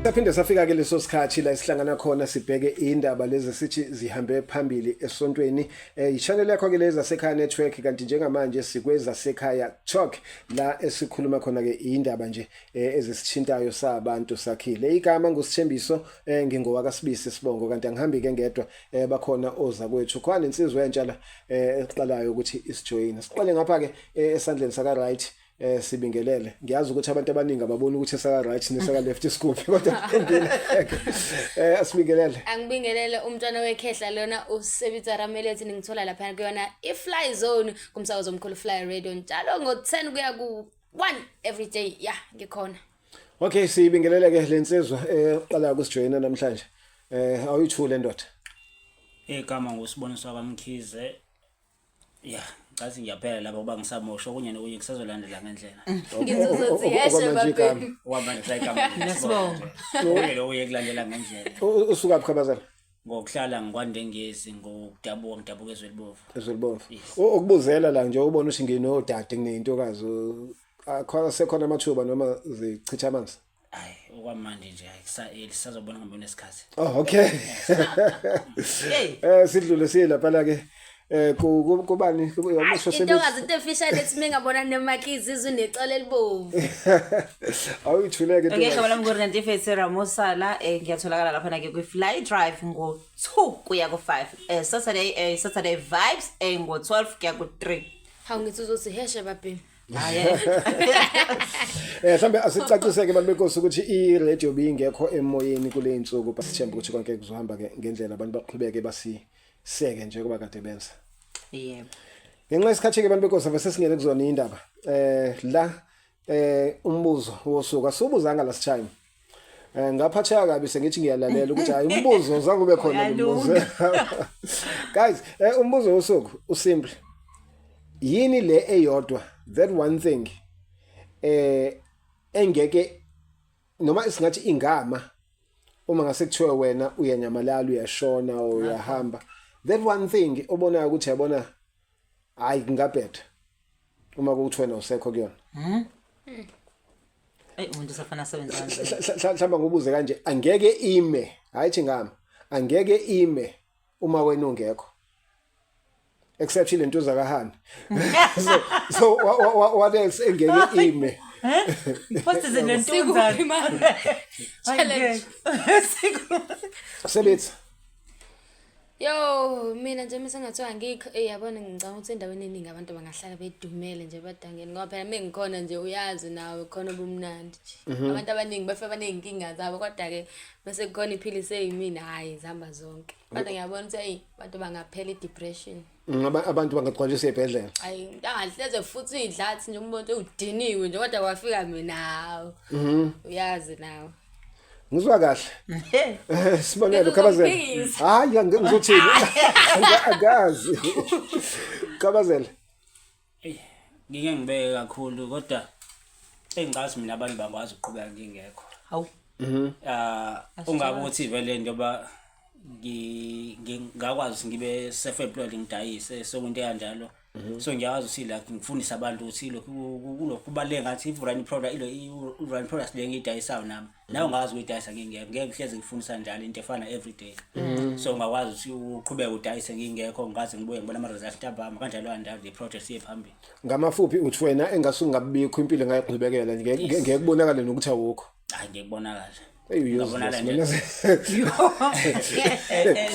Saphinde safika ke leso sikhathi la esihlangana khona sibheke indaba lezi sithi zihambe phambili esontweni. I-channel yakho ke leza sekhaya network, kanti njengamanje sikweza sekhaya talk la esikhuluma khona ke indaba nje ezisithintayo sabantu sakhile. Igama nguSithembiso, ngingowaka Sibisi sibongo, kanti angihambi ke ngedwa, bakhona oza kwethu. Khona insizwe entsha la eqalayo ukuthi isijoyine. Siqale ngapha ke esandleni saka right. Sibingelele. Ngiyazi ukuthi abantu abaningi ababoni ukuthi esaka right nesaka left isikuphi, kodwa kuqondile. Asibingelele. Angibingelele umntwana wekhehla lona uSebitsa Ramelethi, ningithola lapha kuyona i-Fly Zone kumsakazo omkhulu Fly Radio njalo ngo-10 kuya ku-1 every day. Ya, ngikhona. Okay, sibingelele ke lensizwa eqala ukusijoyina namhlanje. Awuyithule, ndoda. Igama nguSiboniso kaMkhize. Ya, ngathi ngiyaphela lapho kuba ngisamosha okunye nokunye kusazolandela ngendlela. Ngizothi yeshe. Okwamanje igama. Babhemi. Okwamanje sayigama. Nesibongo. Okunye lokunye kulandela ngendlela. Usuka phi, Khabazela? Ngokuhlala ngikwaNdengezi, ngokudabuka ngidabuka eZwelibovu. EZwelibomvu. Yes. Ukubuzela la nje ubona ukuthi nginodade, nginentokazi, akhona sekhona amathuba noma zichitha amanzi? Hayi, okwamanje nje ayikusa-early, sisazobona ngambona isikhathi. Oh, okay. Hey. Sidlule siye lapha ke kubani umusho? Intokazi into efishane ethi mengabona nemakizi izwe necala elibovu. Awuyithuleke. Okay, Ntokazi. igama lami nguRenate Ramosala, ngiyatholakala lapha na ke kwi-Fly Drive ngo-2 kuya ku-5. Saturday Vibes ngo-12 kuya ku-3. Hawu, ngithi uzothi heshe babhemi. Hayi. Mhlambe asicaciseke, bantu benkosi, ukuthi i-radio bingekho emoyeni kule insuku. Sithemba ukuthi konke kuzohamba ke ngendlela, abantu baqhubeke basiseke njengoba kade benza. Yebo. Ngenxa yesikhathi ke, bantu benkosi, ave sesingene kuzona indaba. La umbuzo wosuku asubuzanga last time. Ngaphatheka kabi sengithi ngiyalalela ukuthi hayi, umbuzo zange ube khona lo mbuzo. Guys, umbuzo wosuku usimple. Yini le eyodwa, that one thing engeke noma isingathi ingama uma ngase kuthiwe wena uyanyamalala, uyashona, uyahamba, that one thing obonayo ukuthi yabona, hayi, kungabheda uma kuthi wena usekho kuyona? Ey, umuntu usafana asebenza kanzima. Mhlawumbe ngubuze kanje: angeke ime, hayi thi ngama, angeke ime uma wena ungekho, except ile nto zakahani. So what else engeke ime? Post izinto. Sikuphi manje? Challenge. Sebetha. Yo, mina nje mase ngathiwa angikho, yabona, ngicabanga ukuthi endaweni eningi abantu bangahlala bedumele nje, badangele, ngoba phela mengikhona nje, uyazi nawe, khona ubumnandi nje. Abantu abaningi bafike baney'nkinga zabo, kodwa-ke bese kukhona iphilisi eyimina, hhayi, zihamba zonke. Kodwa ngiyabona ukuthi eyi, abantu bangaphela i-depression. Abantu bangagcwalisa ey'bhedlela. Hayi, umuntu angahleze futhi idlathi nje, umuntu udiniwe nje, kodwa kwafika mina, hawu. Uyazi nawe. Ngizwa kahle. Sibonelo, Khabazela. Ngizomphikisa. Hayi, ngizothini? Angazi. Khabazela. Eyi, ngike ngibeke kakhulu, kodwa engicathi mina abantu bangakwazi ukuqhubeka ngingekho. Hawu. Ah, ungabe uthi vele njengoba ngingakwazi ukuthi ngibe self employed, ngidayise, so into kanjalo, so ngiyakwazi ukuthi la ngifundise abantu ukuthi lokhu kulokhu kubaluleke ngathi if run product ilo i-run products le ngiyidayisayo, nami nawe ungakwazi ukuyidayisa ngingekho. Ngeke ngihlezi ngifundisa njalo into efana every day, so ungakwazi ukuthi uqhubeke udayise ngingekho, ngaze ngibuye ngibona ama-results ntambama, kanjalo kanjalo, le project iye phambili. Ngamafuphi uthi wena engasungabikho, impilo engayiqhubekela, ngeke kubonakale nokuthi awukho. Hayi, ngeke kubonakala. Hey, useless, Ngabonakala nje.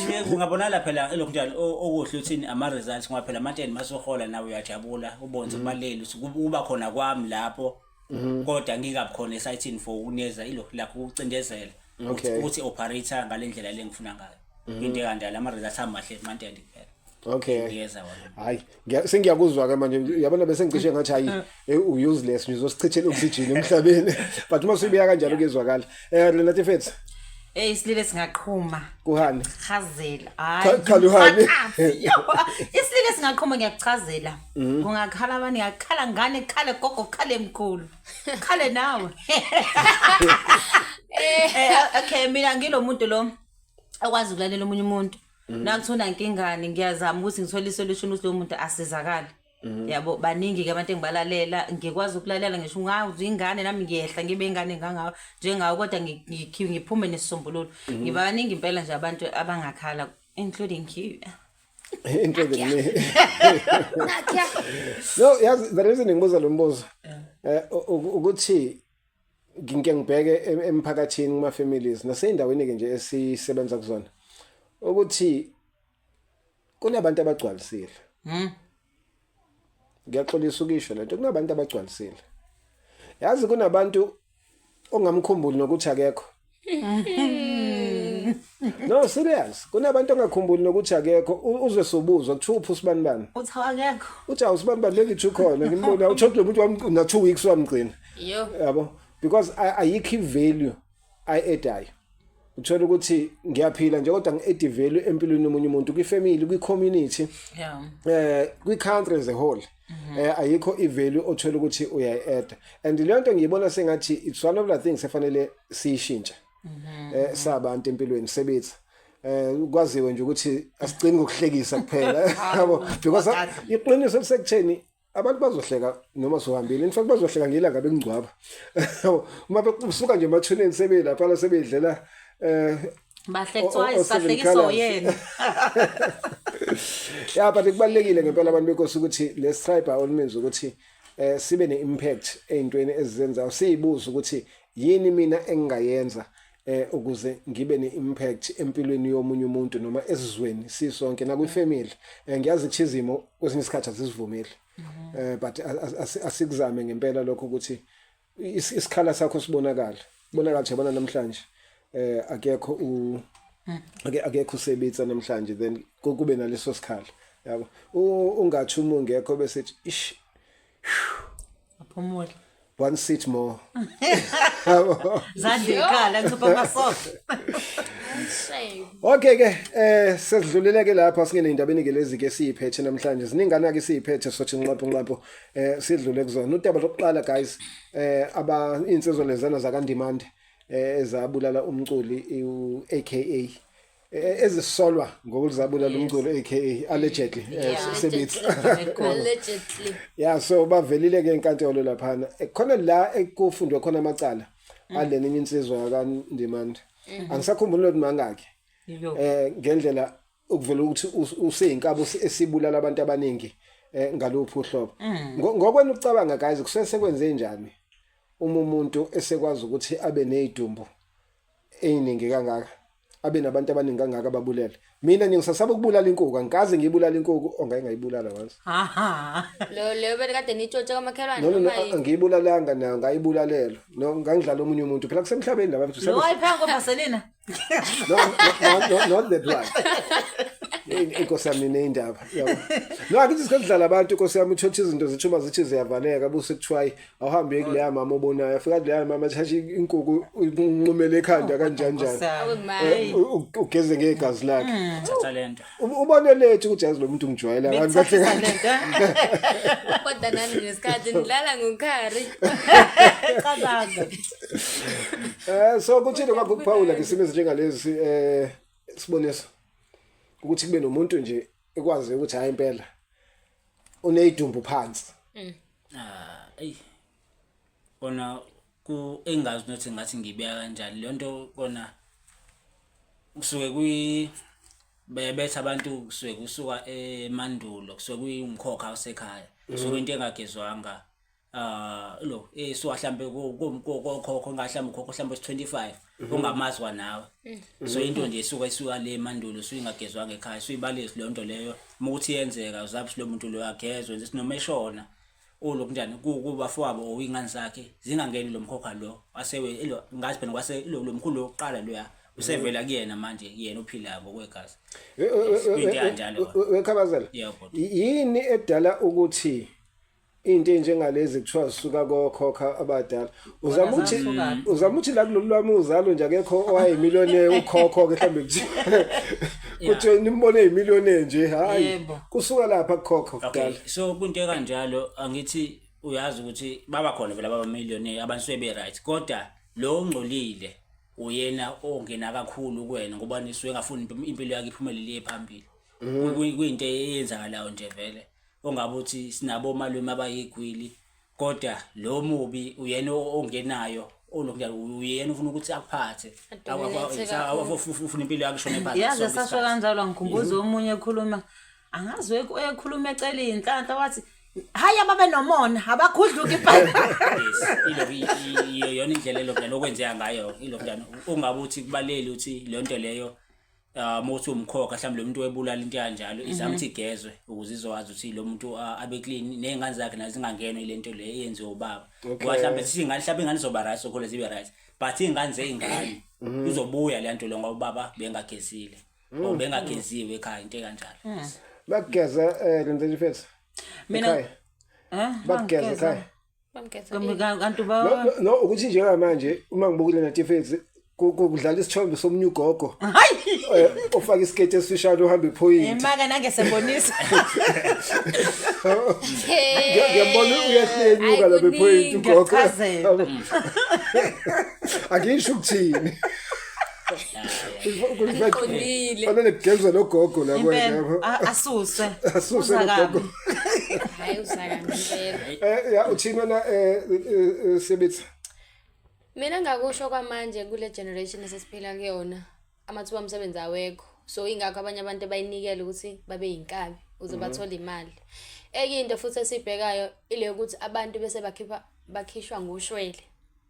mina. Kungabonakala phela elokhu njalo okuhle uthini ama-results, ngoba phela amanteni masohola nawe uyajabula, ubone ukuthi kubalulekile ukuthi kuba khona kwami lapho, kodwa ngingabi khona esayithini for ukunikeza ilokhu lakho ukucindezela ukuthi operator ngale ndlela le ngifuna ngayo, into ekanjalo, ama-results amahle emanteni kuphela. Ngiyeza wona. Hayi, sengiyakuzwa ke manje, uyabona, bese ngicishe ngathi hayi, useless nje, uzosichithela oxygen emhlabeni, but uma usuyibeka kanjalo kuyezwakala. Renate Fethu. Ey, isilile singaqhuma. Kuhani? Chazela. Hayi. Khaluhani. Isilile singaqhuma, ngiyakuchazela. Kungakhala abani, ngakhala ngane, khale gogo, khale mkhulu. Khale nawe. Okay, mina ngilo muntu lo okwazi ukulalela omunye umuntu. Nakuthiwa unankingani, ngiyazama ukuthi ngithole isolution ukuthi lo muntu asizakale. Yabo, baningi ke abantu engibalalela, ngikwazi ukulalela ngisho ungazi ingane nami ngiyehla ngibe ingane ngangawe njengawe, kodwa ngiphume nesisombululo. Ngibaningi impela nje abantu abangakhala, including you. Including me. Nakya. No, yazi, the reason ngibuza lo mbuzo ukuthi ngike ngibheke emphakathini, kuma families naseyindaweni ke nje esisebenza kuzona, ukuthi kunabantu abagcwalisile. Ngiyaxolisa ukisho lento, kunabantu abagcwalisile. Yazi, kunabantu ongamkhumbuli nokuthi akekho. No, serious, kunabantu ongakhumbuli nokuthi akekho. Uzwe sobuzwa kuthiwa uphi usibani bani. Uthi awakekho. Uthi awusibani bani, lengithi ukhona, ngimbona uthola lo muntu wami na 2 weeks wamgcina. Yo. Yabo, because ayikho i-value ayi-addayo. Uthola ukuthi ngiyaphila nje kodwa ngi-add value empilweni yomunye umuntu, kwi-family, kwi-community, kwi-country as a whole, ayikho i-value othola ukuthi uyayi-adda. And leyo nto ngiyibona sengathi it's one of the things efanele siyishintshe sabantu empilweni sebethu, kwaziwe nje ukuthi asigcini ngokuhlekisa kuphela, yabo, because iqiniso lisekutheni abantu bazohleka noma sohambile. In fact, bazohleka ngelanga bekungcwaba, uma besuka nje emathuneni, sebelapha la sebedlela Bahle o twice seven bahlekiswa colours. uyena. Yeah, but kubalekile ngempela, abantu benkosi, ukuthi let's try by all means ukuthi sibe ne-impact ey'ntweni ezizenzayo. Siyibuza ukuthi yini mina engingayenza ukuze ngibe ne-impact empilweni yomunye umuntu noma esizweni sisonke nakwi-family. Ngiyazi ukuthi izimo kwesinye isikhathi azisivumeli, but asikuzame ngempela lokho ukuthi isikhala sakho sibonakala, bonakala nje. Yabona, namhlanje akekho u ake akekho usebitsa namhlanje, then kube naleso sikhala, yabo. Ungathi uma ungekho bese ethi ish. Aphumule. One seat more. Zande ikhala ngithupha amasofa. Shame. Okay ke, sesidlulile ke lapha, singene indabeni ke lezi ke siyiphethe namhlanje. Ziningana ke siyiphethe, sothi nqaphu nqaphu sidlule kuzona. Udaba lokuqala, guys, aba insizwa lezana zakaNdimande ezabulala umculi u-AKA, ezisolwa ngokuzabulala umculi AKA, allegedly, sebithi. Allegedly. Yeah, so bavelile ke enkantolo laphana. Khona la ekufundwe khona amacala alena enye insizwa yakaNdimande, angisakhumbuli ukuthi mangaki. Yo. Ngendlela ukuvela ukuthi useyinkabo esibulala abantu abaningi ngaluphi uhlobo. Ngokwena ukucabanga, guys, kusesekwenze njani uma umuntu esekwazi ukuthi abe nezidumbu eziningi kangaka, abe nabantu abaningi kangaka ababulele? Mina nje ngisasaba ukubulala inkukhu, angikaze ngiyibulala inkukhu, ongake ngayibulala once. Ha. Lo leyo bekade nitshontshe kwamakhelwane No, no, no. noma yini? Angiyibulalanga nayo, ngayibulalela, no, ngangidlala omunye umuntu phela, kusemhlabeni laba bantu. Lo wayiphanga ngovaselina. No, no, no, not that one. Inkosi yami, neyindaba, yabo. No, akithi sikudlala abantu, inkosi yami, uthothi izinto zithuma zithi ziyavaleka, buse kuthiwa awuhambe uye kuleya mama obonayo, afika kuleya mama, thatha inkukhu, unqumele ekhanda kanjani njani. Awe my. Ugeze ngegazi lakhe. Thatha lento. Ubone lethu ukuthi yazi lo muntu ngijwayela abantu bahle. Bekuthathisa lento. Kodwa nani nesikhathi nidlala ngokhari. Cabanga. So kuthini kwakho ukuphawula ngesimo ezinjengalezi, siboniso, ukuthi kube nomuntu nje ekwazi ukuthi hayi impela uneyidumbu phansi? Ah, ey. Kona ku engazi nothi ngathi ngibeka kanjani le nto. Kona kusuke kwi bebetha abantu, kusuke kusuka emandulo, kusuke kuyumkhokha wasekhaya, kusuke into engagezwanga, ah, lo esuka mhlambe kokhokho, mhlambe ukhokho mhlambe 25 ongamazi kwanawe. So into nje isuka le mandulo, suke ingagezwanga ekhaya, suyibalisi leyo nto leyo. Uma ukuthi yenzeka, uzabe lo muntu lo agezwe nje, noma eshona ulokhu njani kubafowabo or ingane zakhe zingangeni lo mkhokha lo asewe ilo ngazi phela kwase lo mkhulu wokuqala loya usevela kuyena manje, yena ophilayo ngokwegazi. Into kanjalo. Wekhabazela. Yebo, bhuti. Yini edala ukuthi into enjengalezi kuthiwa zisuka kokhokha abadala? Uzama ukuthi Zasuka. Uzama ukuthi la kulolu lwami uzalo nje akekho owayemillionaire ukhokho ke mhlambe, kuthi nimbone eyimillionaire nje, hayi. Kusuka lapha kukhokho Okay. kudala. So kwinto kanjalo, angithi uyazi ukuthi baba khona vele ababa millionaire, abantu sebe right, kodwa lo ongcolile uyena ongena kakhulu kuwena ngoba nisuke engafuni impilo yakhe iphumelele iye phambili. Kuyinto eyenzakalayo nje vele. ongabe uthi sinabo omalume abayigwili kodwa lo mubi uyena ongenayo olokhu uyena ufuna ukuthi akuphathe Adominate kakhulu. ufuna impilo yakhe ishone phansi Yaze sonke sasho isikhathi. kanjalo ngikhumbuza omunye ekhuluma angazi ekhuluma ecela iy'nhlanhla wathi hhayi ababe nomona abakhudluka ibhayibheli. Yes, ilokhu iyona indlela elokhu lokwenzeka ngayo ilokhu njani ungabe uthi kubaleli ukuthi leyo nto leyo uma uthi umkhokha mhlawumbe lo muntu webulala into kanjalo izama ukuthi igezwe ukuze izokwazi ukuthi lo muntu abe clean ney'ngane zakhe nazo zingangenwa ile nto leyo eyenziwe ubaba. Ngoba mhlawumbe sithi iy'ngane mhlawumbe iy'ngane zizoba right zokhula zibe right but iy'ngane zey'ngane izobuya le nto le ngoba ubaba bengagezile or bengageziwe ekhaya into ekanjalo. Bakugeza Lindzeli mfethu. Mina Ekhaya. eh Bakugeza ekhaya. Bamgeza. Kanti No, ba no, no ukuthi njengamanje uma ngibukile natifethu kudlala isithombe somunye ugogo hayi ofaka isiketi esifishane uhamba iphoyinti. imaka nange sebonisa. Ngiyabona uyahlenyuka lapha ephoyinti ugogo. Ngiyachazela. Angisho ukuthini. Angiqondile. Fanele kugezwe lo gogo la Impela kwena. asuswe. Asuswe Uza lo kabi. gogo. Hayi usaka ngempela. Ya uthini wena Sebetha? Mina ngakusho kwamanje kule generation esesiphila kuyona amathuba omsebenzi awekho. So ingakho abanye abantu bayinikela ukuthi babe yinkabi ukuze bathole imali. Enye into futhi esibhekayo ile ukuthi abantu bese bakhipha bakhishwa ngoshwele.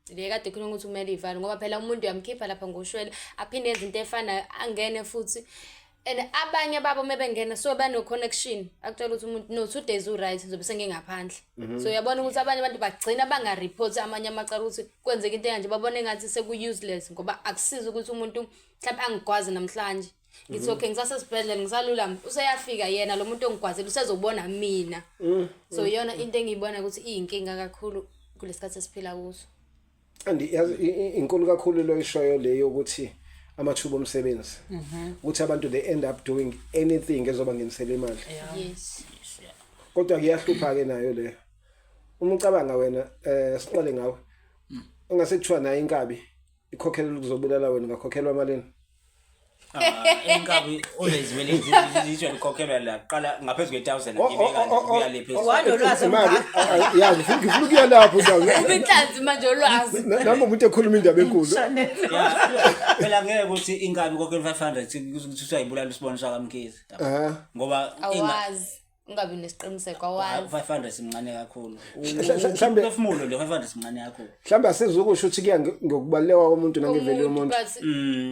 Le kade khuluma ukuthi kumele ivale ngoba phela umuntu uyamkhipha lapha ngoshwele aphinde enze into efanayo angene futhi and abanye babo uma bengena so bano-connection akutshela ukuthi umuntu no 2 days u-right ngizobe sengingaphandle. So uyabona ukuthi abanye abantu bagcina bangaripoti amanye amacala ukuthi kwenzeka into ekanje, babone engathi seku-useless ngoba akusizi ukuthi umuntu mhlawumbe angigwazi namhlanje ngithi okay ngisasesibhedlela ngisalulama, useyafika yena lo muntu ongigwazile usezobona mina. So iyona into engiyibona ukuthi iyinkinga kakhulu kulesikhathi esiphila kuso. Andi yazi inkulu kakhulu lo ishoyo leyo ukuthi amathuba omsebenzi. Ukuthi abantu they end up doing anything ezobangenisela imali. Yes. Yes, yeah. Kodwa kuyahlupha ke nayo leyo. Uma ucabanga wena siqale ngawe. Ungase kuthiwa nayo inkabi ikhokhelela ukuzobulala wena, ungakhokhelwa malini? Ah, inkabi always vele ijwayele ukukhokhelwa la kuqala ngaphezu kwe-1000 Oh, ngibe oh, oh, oh, kuya le phezulu. Wanolwazi Imali, olungaka. ya ngifuna ukuya lapho ndawo. Inhlanzi manje olwazi. Nami umuntu ekhuluma indaba enkulu. Ya, phela ngeke ukuthi inkabi ikhokhele 500 ukuthi usayibulala usibona sakaMkhize ngoba Awazi, ungabi nesiqiniseko, awazi. 500 simncane kakhulu. Mhlambe- Umphefumulo nje 500 simncane kakhulu. Mhlawumbe asizukusho ukuthi kuya ngokubaluleka komuntu nange-value yomuntu. But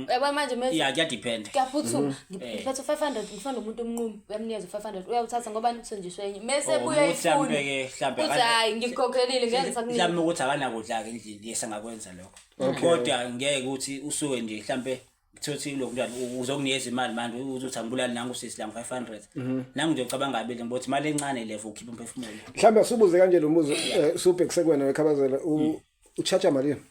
uyabona manje mase Ya, kuyadepend. kuyaphuthuma ngiphethe u-500 ngifuna umuntu omnqumi, uyamnikeza u-500 uyawuthatha ngoba uthenjiswe enye mese Oh, buya ukuthi mhlambe-ke, mhlambe uthi hayi ngikukhokhelile ngeke ngisakunika. Mhlawumbe ukuthi akanakudla-ke endlini, yes angakwenza lokho, kodwa ngeke ukuthi usuke nje mhlambe kuthiwa lokhu njani uzokunikeza imali manje uthi uthi angibulali nangu usisi la ngo-500 nangu nje ucabanga kabili ngibothi imali encane levo ukhipha umphefumulo. Mhlawumbe asubuze kanje lo mbuzo usubhekise kuwena wekhabazela, uchacha malini?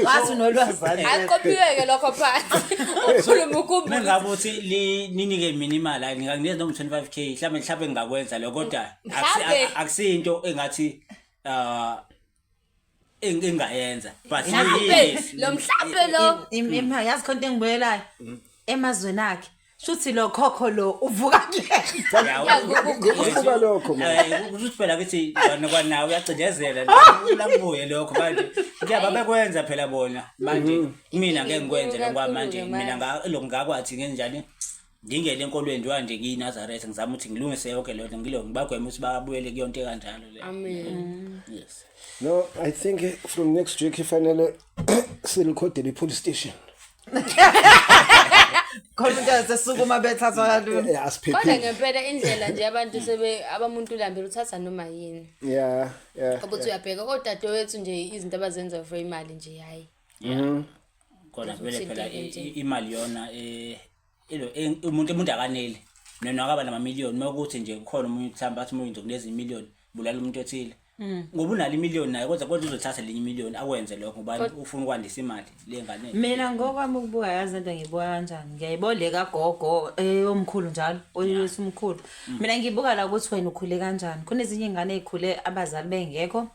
Wathi unolwazi. Aqophiwe-ke lokho phansi ukhuluma ukhumbule. Mengabe uthi ninike mina imali, hayi ngingakunikeza noma 25K mhlawumbe ngingakwenza lokho kodwa Mhlambe. Akusinto engathi engayenza but Mhlambe yes. lo mhlambe lo. Yazi khona into engibuyelayo emazweni akhe shuthi lo khokho lo uvuka kuyena. Ngikubuka lokho mina. Ukuthi phela kithi wena kwanawe uyacindezela lakubuye lokho manje kuyaba bekwenza phela bona manje mina ngeke ngikwenze lokho ngoba manje mina lokho ngakwathi ngenjani ngingene enkolweni njengoba nje ngiyiNazaretha ngizama ukuthi ngilungise yonke leyo nto ngilo ngibagweme ukuthi babuyele kuyonto ekanjalo le. Amen. Yes. No, I think from next week ifanele sirekhodele i-police station. Khona umuntu asesukuma bethathwa kalula. Kodwa Asiphephile. ngempela indlela nje abantu sebe abamuntu ulambile uthatha noma yini. Ukuthi uyabheka odadewethu nje izinto abazenza for imali nje hayi. Kodwa vele phela Uthinteke nje. imali yona ilo umuntu akaneli noma akaba namamiliyoni uma kuthi nje kukhona umuntu mhlawumbe athi umuntu ngizokunikeza imiliyoni bulala umuntu othile ngoba unalo imiliyoni naye kodwa uzothatha linye imiliyoni akwenze lokho ngoba ufuna ukwandisa imali le ngane. Mina ngokwami ukubuka, yazi lento ngiyibuka kanjani, ngiyayiboleka gogo omkhulu njalo oyisi umkhulu. Mina ngibuka la ukuthi wena ukhule kanjani. Khona ezinye iy'ngane ey'khule abazali bengekho.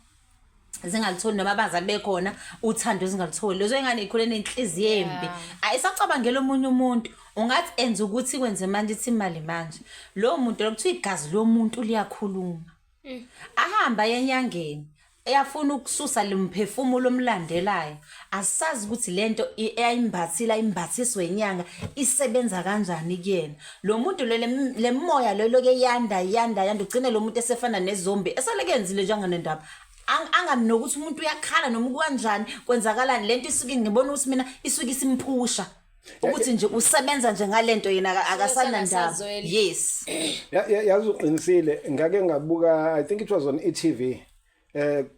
Zingalitholi noma abazali bekhona uthando zingalitholi. Lezo ingane ikhule nenhliziyo embi. Ayisacabangela omunye umuntu. Ungathi enza ukuthi kwenze manje ithi imali manje. Lowo muntu lo kuthiwa igazi lomuntu liyakhuluma. Ahamba enyangeni eyafuna ukususa lemphefumulo omlandelayo. Asazi ukuthi lento eyayimbathile ayimbathiswe inyanga isebenza kanjani kuyena. Lo muntu lo lemoya lo loke yanda yanda yanda ugcine lo muntu esefana nezombi esaleke yenzile njenganendaba. Angami nokuthi umuntu uyakhala noma kanjani kwenzakalani lento isuke ngibona ukuthi mina isuke isimphusha. Ukuthi nje usebenza nje ngalento yena akasanandaba. Angasazweli. Yes. Yazi uqinisile, ngake ngabuka, I think it was on e-TV,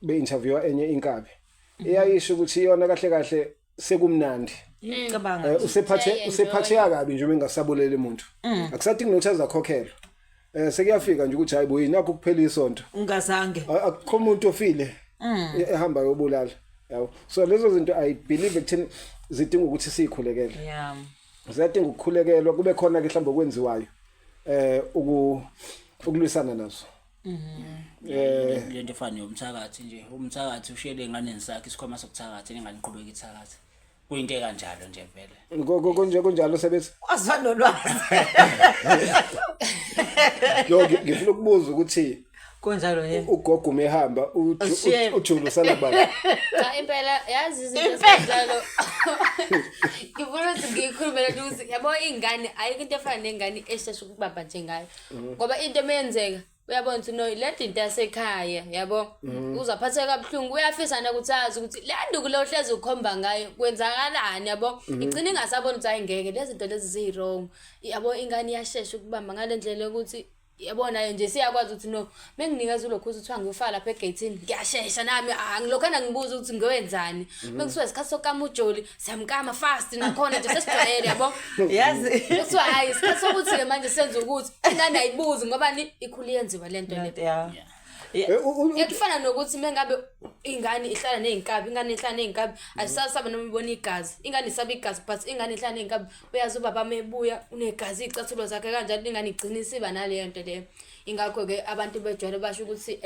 be interviewer enye inkabi eyayisho ukuthi yona kahle kahle sekumnandi. Cabanga. Usephathe Uyayi-enjoy. usephatheka kabi nje uma engasabuleli umuntu, akusadingi nokuthi azakhokhelwa, sekuyafika nje ukuthi hayi bo, nakho kuphela isonto. Ungazange. Akukho umuntu ofile ehamba yobulala, yabo. So lezo zinto I believe ekutheni zidinga ukuthi siyikhulekele. Ziyadinga ukukhulekelwa, kube khona ke mhlawumbe okwenziwayo ukulwisana nazo. Lento efana yomthakathi nje, umthakathi ushiyele ey'nganeni zakhe isikhwama sokuthakatha, ingane iqhubeka ithakatha, kuyinto ekanjalo nje vele. Kunje kunjalo sebethi. Wazwa nolwazi. Yo, ngifuna ukubuza ukuthi Kunjalo yini? Ugogo uma ehamba Ushiye- ujulu usala bani? Cha, impela yazi izinto Impela. ezinjalo. Ngifuna ukuthi ngiyikhulume lento ukuthi yabo ingane ayikho into efana nengane eshesha ukubamba njengayo. Ngoba into emeyenzeka uyabona ukuthi no, le nto into yasekhaya, yabo. Uzaphatheka kabuhlungu, uyafisa nokuthi azi ukuthi le nduku le ohlezi ukhomba ngayo kwenzakalani, yabo. Igcina ingasaboni ukuthi hayi ngeke, lezi zinto lezi ziyi-wrong. Yabo, ingane iyashesha ukubamba ngale ndlela yokuthi yabona nje siyakwazi ukuthi no, menginikeza ulokhu ukuthi kuthiwa ngiyofaka lapha egeyithini, ngiyashesha nami, angilokhana ngibuza ukuthi ngiyowenzani. Mekuthiwa isikhathi sokukama ujoli, siyamkama fast nakhona nje sesijwayele, yabo. Yazi. Kuthiwa hhayi, isikhathi sokuthi-ke manje senze ukuthi ingane ayibuzi ngoba ni ikhule yenziwa le nto le. Ekufana nokuthi mengabe ingane ihlala ney'nkabi, ingane ihlala ney'nkabi ayisasaba noma ibona igazi, ingane isaba igazi, but ingane ihlala ney'nkabi, uyazi ubaba uma ebuya unegazi iy'cathulo zakhe kanjalo, ingane igcina isiba naleyo nto leyo. Ingakho-ke abantu bejwayele basho ukuthi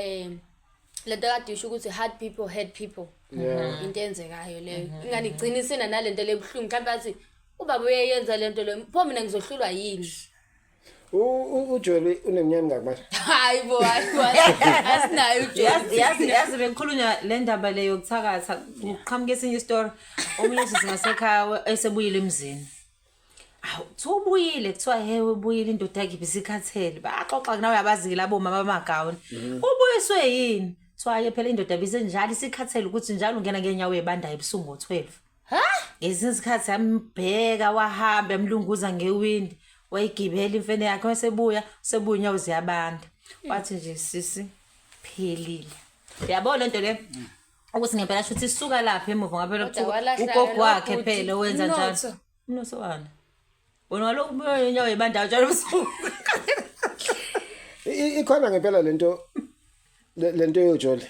le nto kade isho ukuthi hard people hurt people. Into eyenzekayo leyo, ingane igcina isina nale nto le buhlungu, mhlawumbe athi ubaba uyayenza le nto leyo, pho mina ngizohlulwa yini? UJoel uneminyaka emingaki manje? Hayi bo, hayi bo, asinayo uJoel. Yazi bekukhulunywa le ndaba le yokuthakatha, kuqhamuka esinye isitori. Omunye usisi ngasekhaya esebuyile emzini. Awu, kuthiwa ubuyile, kuthiwa he ubuyile, indoda yakhe ibisikhathele. Baxoxa nawe uyabazi-ke labo mama bamagawuni. Ubuyiswe yini? Kuthiwa ke phela indoda ibisenjalo isikhathele ukuthi njalo ungena ngeenyawo ebandayo ebusuku ngo-12. Ha? Ngezinye izikhathi yambheka wahamba yamlunguza ngewindi, wayigibela imfene yakhe wasebuya, sebuya inyawo ziyabanda. Wathi nje sisi phelile. Yabo lento le ukuthi ngempela shuthi isuka lapha emuva ngabe Kodwa lokuthiwa walahla ugogo lo wakhe bhuti. phela wenza njalo. Umnotho. Umnotho wani? Wena walokhu ubuya inyawo ebandayo njalo ebusuku. Ikhona ngempela lento yojoli.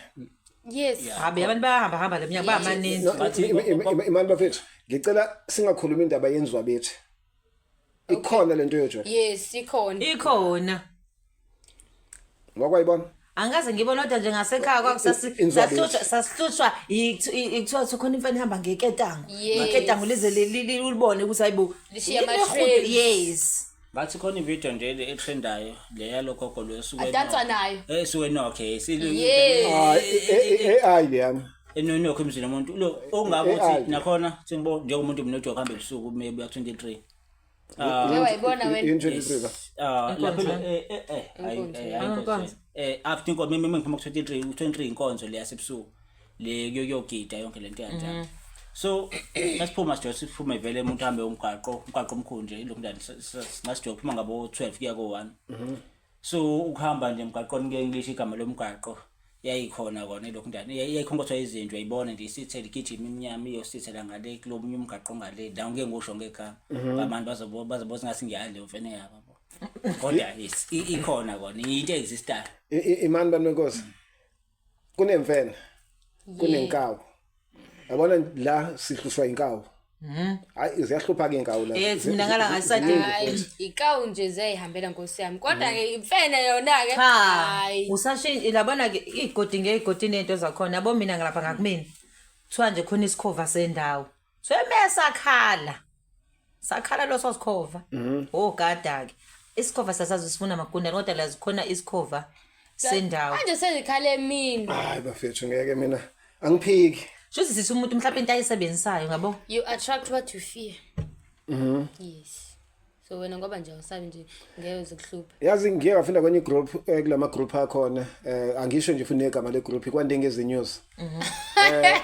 Yes. Habe abantu bayahamba hamba le minyaka bamaningi. No, imali bafethu, ngicela singakhulumi indaba yenzwa bethu. Ikhona lento yojoli. Yes, ikhona. Ikhona. Wakwayibona? Angikaze ngibone kodwa nje ngasekhaya Inzwabethi. sasihlutshwa kuthiwa khona imfene ihamba ngeketango. Yes. Iketango lize ulibone ukuthi hayibo. Lishiye ama-trails. Yes. Ngathi khona ividiyo nje le etrendayo le yalogogo lo esuke Adanswa nayo. Esuke nokhe Yes. Hayi, AI leyami. Enonokho emzini womuntu lo ongabe AI. uthi nakhona sengibo njengomuntu mina othi ukuhamba ebusuku maybe ya 23. Ngeke wayibona wena. In 23 ba. Ah, lapho hayi, Inkonzo. hayi, inkonzo. After inkonzo mimi ngiphuma ku 23, 23 inkonzo le yasebusuku le kuyogida yonke lento kanjalo. So nasiphuma sijoye siphume vele umuntu ahambe umgwaqo omkhulu nje ilokhu njani nasijoye phuma ngabo 12 kuya ko 1. So ukuhamba nje emgwaqweni ke ngilisho igama lomgwaqo yayikhona kona ilokhu njani yayikhonkotha izinto uyayibona nje isithele igijima iminyama iyosithela ngale kulomunye umgwaqo ngale la ngeke ngisho ngegama abantu bazobo singathi ngiyale mfene yabo kodwa yes ikhona kona into existayo. Imani bantu benkosi. Kunemfene. Kunenkawu. Yabona la sihlushwa inkawu. Hayi, ziyahlupha ke inkawu la. Eh, mina ngala ngasade. Hayi, ikawu nje ziyayihambela nkosi yami, kodwa-ke imfene yona-ke Cha, hayi. Usashintsha labona ke igodi ngeyigodi nento zakhona. Yabo mina ngilapha ngakumina. Kuthiwa nje khona isikhova sendawo. Sweme sakhala. Sakhala lo sosikhova. Ogada ke. Isikhova sasazi sifuna amagundane kodwa lazi khona isikhova sendawo. Manje sezikhala emini. Hayi bafethu, ngeke mina angiphiki. Shuthi sithi umuntu mhlawumbe into ayisebenzisayo ngabo. You attract what you fear. Yes, so wena ngoba nje awusabi nje, ngeke zikuhluphe. Yazi ngiye ngafunda kwenye igroup, kulama group akhona, angisho nje futhi negama le group, kwandengezi news.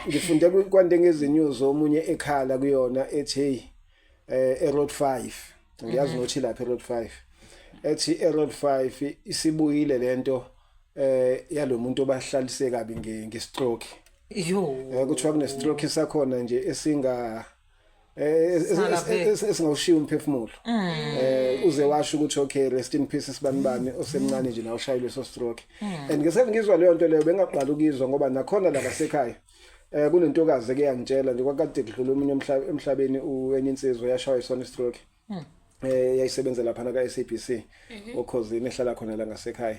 Ngifunde kwandengezi news omunye ekhala kuyona ethi hey, eRoad 5, ngiyazi nothi lapha eRoad 5, ethi eRoad 5 isibuyile lento yalomuntu obahlalise kabi ngestroke. Yo. Kuthiwa kune stroke sakhona nje esinga Singalapheki. esingawushiya umphefumulo, uze washo ukuthi okay, rest in peace sibani bani osemncane nje nawe ushayile leso stroke. And ngesikhathi ngizwa leyo nto leyo, bengaqala ukuyizwa ngoba nakhona la ngasekhaya kunentokazi eke yangitshela nje, kwakade kudlula omunye emhlabeni, enye insizwa yashaywa isona stroke, yayisebenza lapha ka SABC okhozini, ehlala khona la ngasekhaya.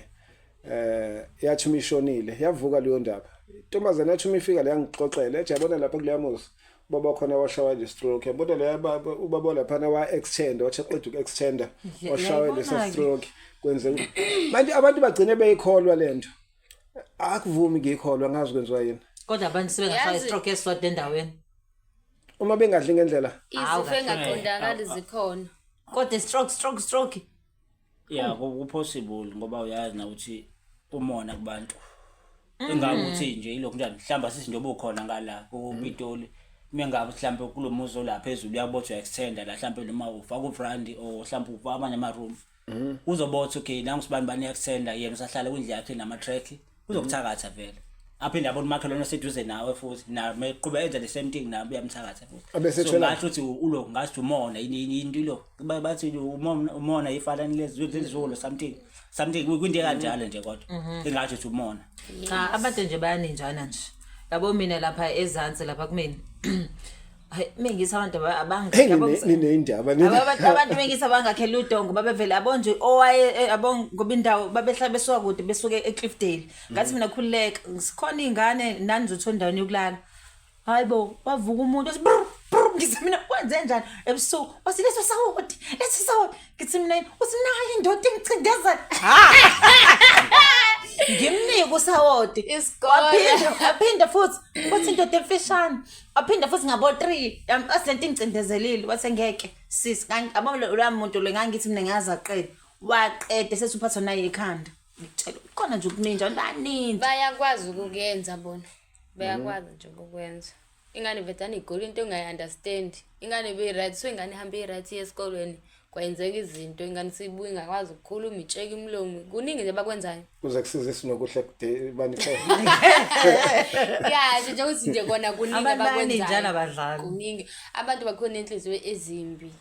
Yathi uma ishonile yavuka leyo ndaba, intombazane yathi uma ifika la yangixoxela, ethi yabona lapha kuleya muzi ubaba khona washawa nje stroke, yabona leya baba, ubaba laphana wa extend, wathi eqeda uku-extenda washawa lesa Yayibona-ke. stroke. Kwenze manje abantu bagcine beyikholwa lento, akuvumi ngiyikholwa, ngazi kwenziwa yini. Kodwa abantu sebengashaya istroke esisodwa endaweni. Uma bengadli ngendlela. Hawu, Izifo kahle. engaqondakali zikhona. Kodwa stroke, stroke, stroke. Ya, ku-possible ngoba uyazi na ukuthi umona kubantu engakuthi nje ilokhu njani, mhlawumbe asithi nje obukhona ngala kuPitoli, mengabe mhlawumbe kulo muzi ola phezulu uyabotha uya-extenda la, mhlawumbe noma ufaka uvrandi or mhlawumbe ufaka amanye ama-room, uzobotha okay, nangu sibani bani extenda, yena usahlala kwindlu yakhe nama-track, uzokuthakatha vele, aphinde abone umakhelwane oseduze nawe futhi naye meqhubeka enza the same thing, naye uyamthakatha futhi. Abese So ethola- ngasho ukuthi ulo ngathi umona yini into ilo bathi umona ifana lezulu something something, kwinto kanjalo nje, kodwa engathi uthi umona. Cha, abantu nje bayaninjana nje. Yabo mina lapha ezansi lapha kumina. Hayi, mengithi abantu Hey, yabo nineyindaba Abantu bengithi abangakhela udongo babevele yabo nje owaye yabo ngoba indawo babehlala besuka kude, besuke eCliffdale. Ngathi mina khululeka, sikhona iy'ngane nani nizothola endaweni yokulala. Hayi bo, wavuka umuntu wathi brr brr, ngithi mina kwenze njani ebusuku, wathi leso sawoti, leso sawoti, ngithi mina yini, uthi nayi indoda engicindezela. Ha, ngimnike usawoti. Isikole. Waphinda futhi wathi indoda emfishane, waphinda futhi ngabo 3, asilento ingicindezelile, wathi ngeke sis yabo lo muntu lo, ngangithi mina ngazi aqede, waqede sesuphathwa naye ekhanda. Ngikutshela khona nje ukuninja abantu baningi. Bayakwazi ukukuyenza bona, bayakwazi nje ukukwenza. Ingane vedane igula into engayi-understand, ingane ibe-right, so ingane ihambe i-right iye esikolweni, kwayenzeka izinto, ingane sibuye ingakwazi ukukhuluma, itsheke umlomo, kuningi nje abakwenzayo. Kuze kusize sinokuhle kude banixele. Ya nje njengokuthi nje kona kuningi Abantu abakwenzayo. bayaninjana abadlali. Kuningi, abantu bakhona nenhliziyo ezimbi,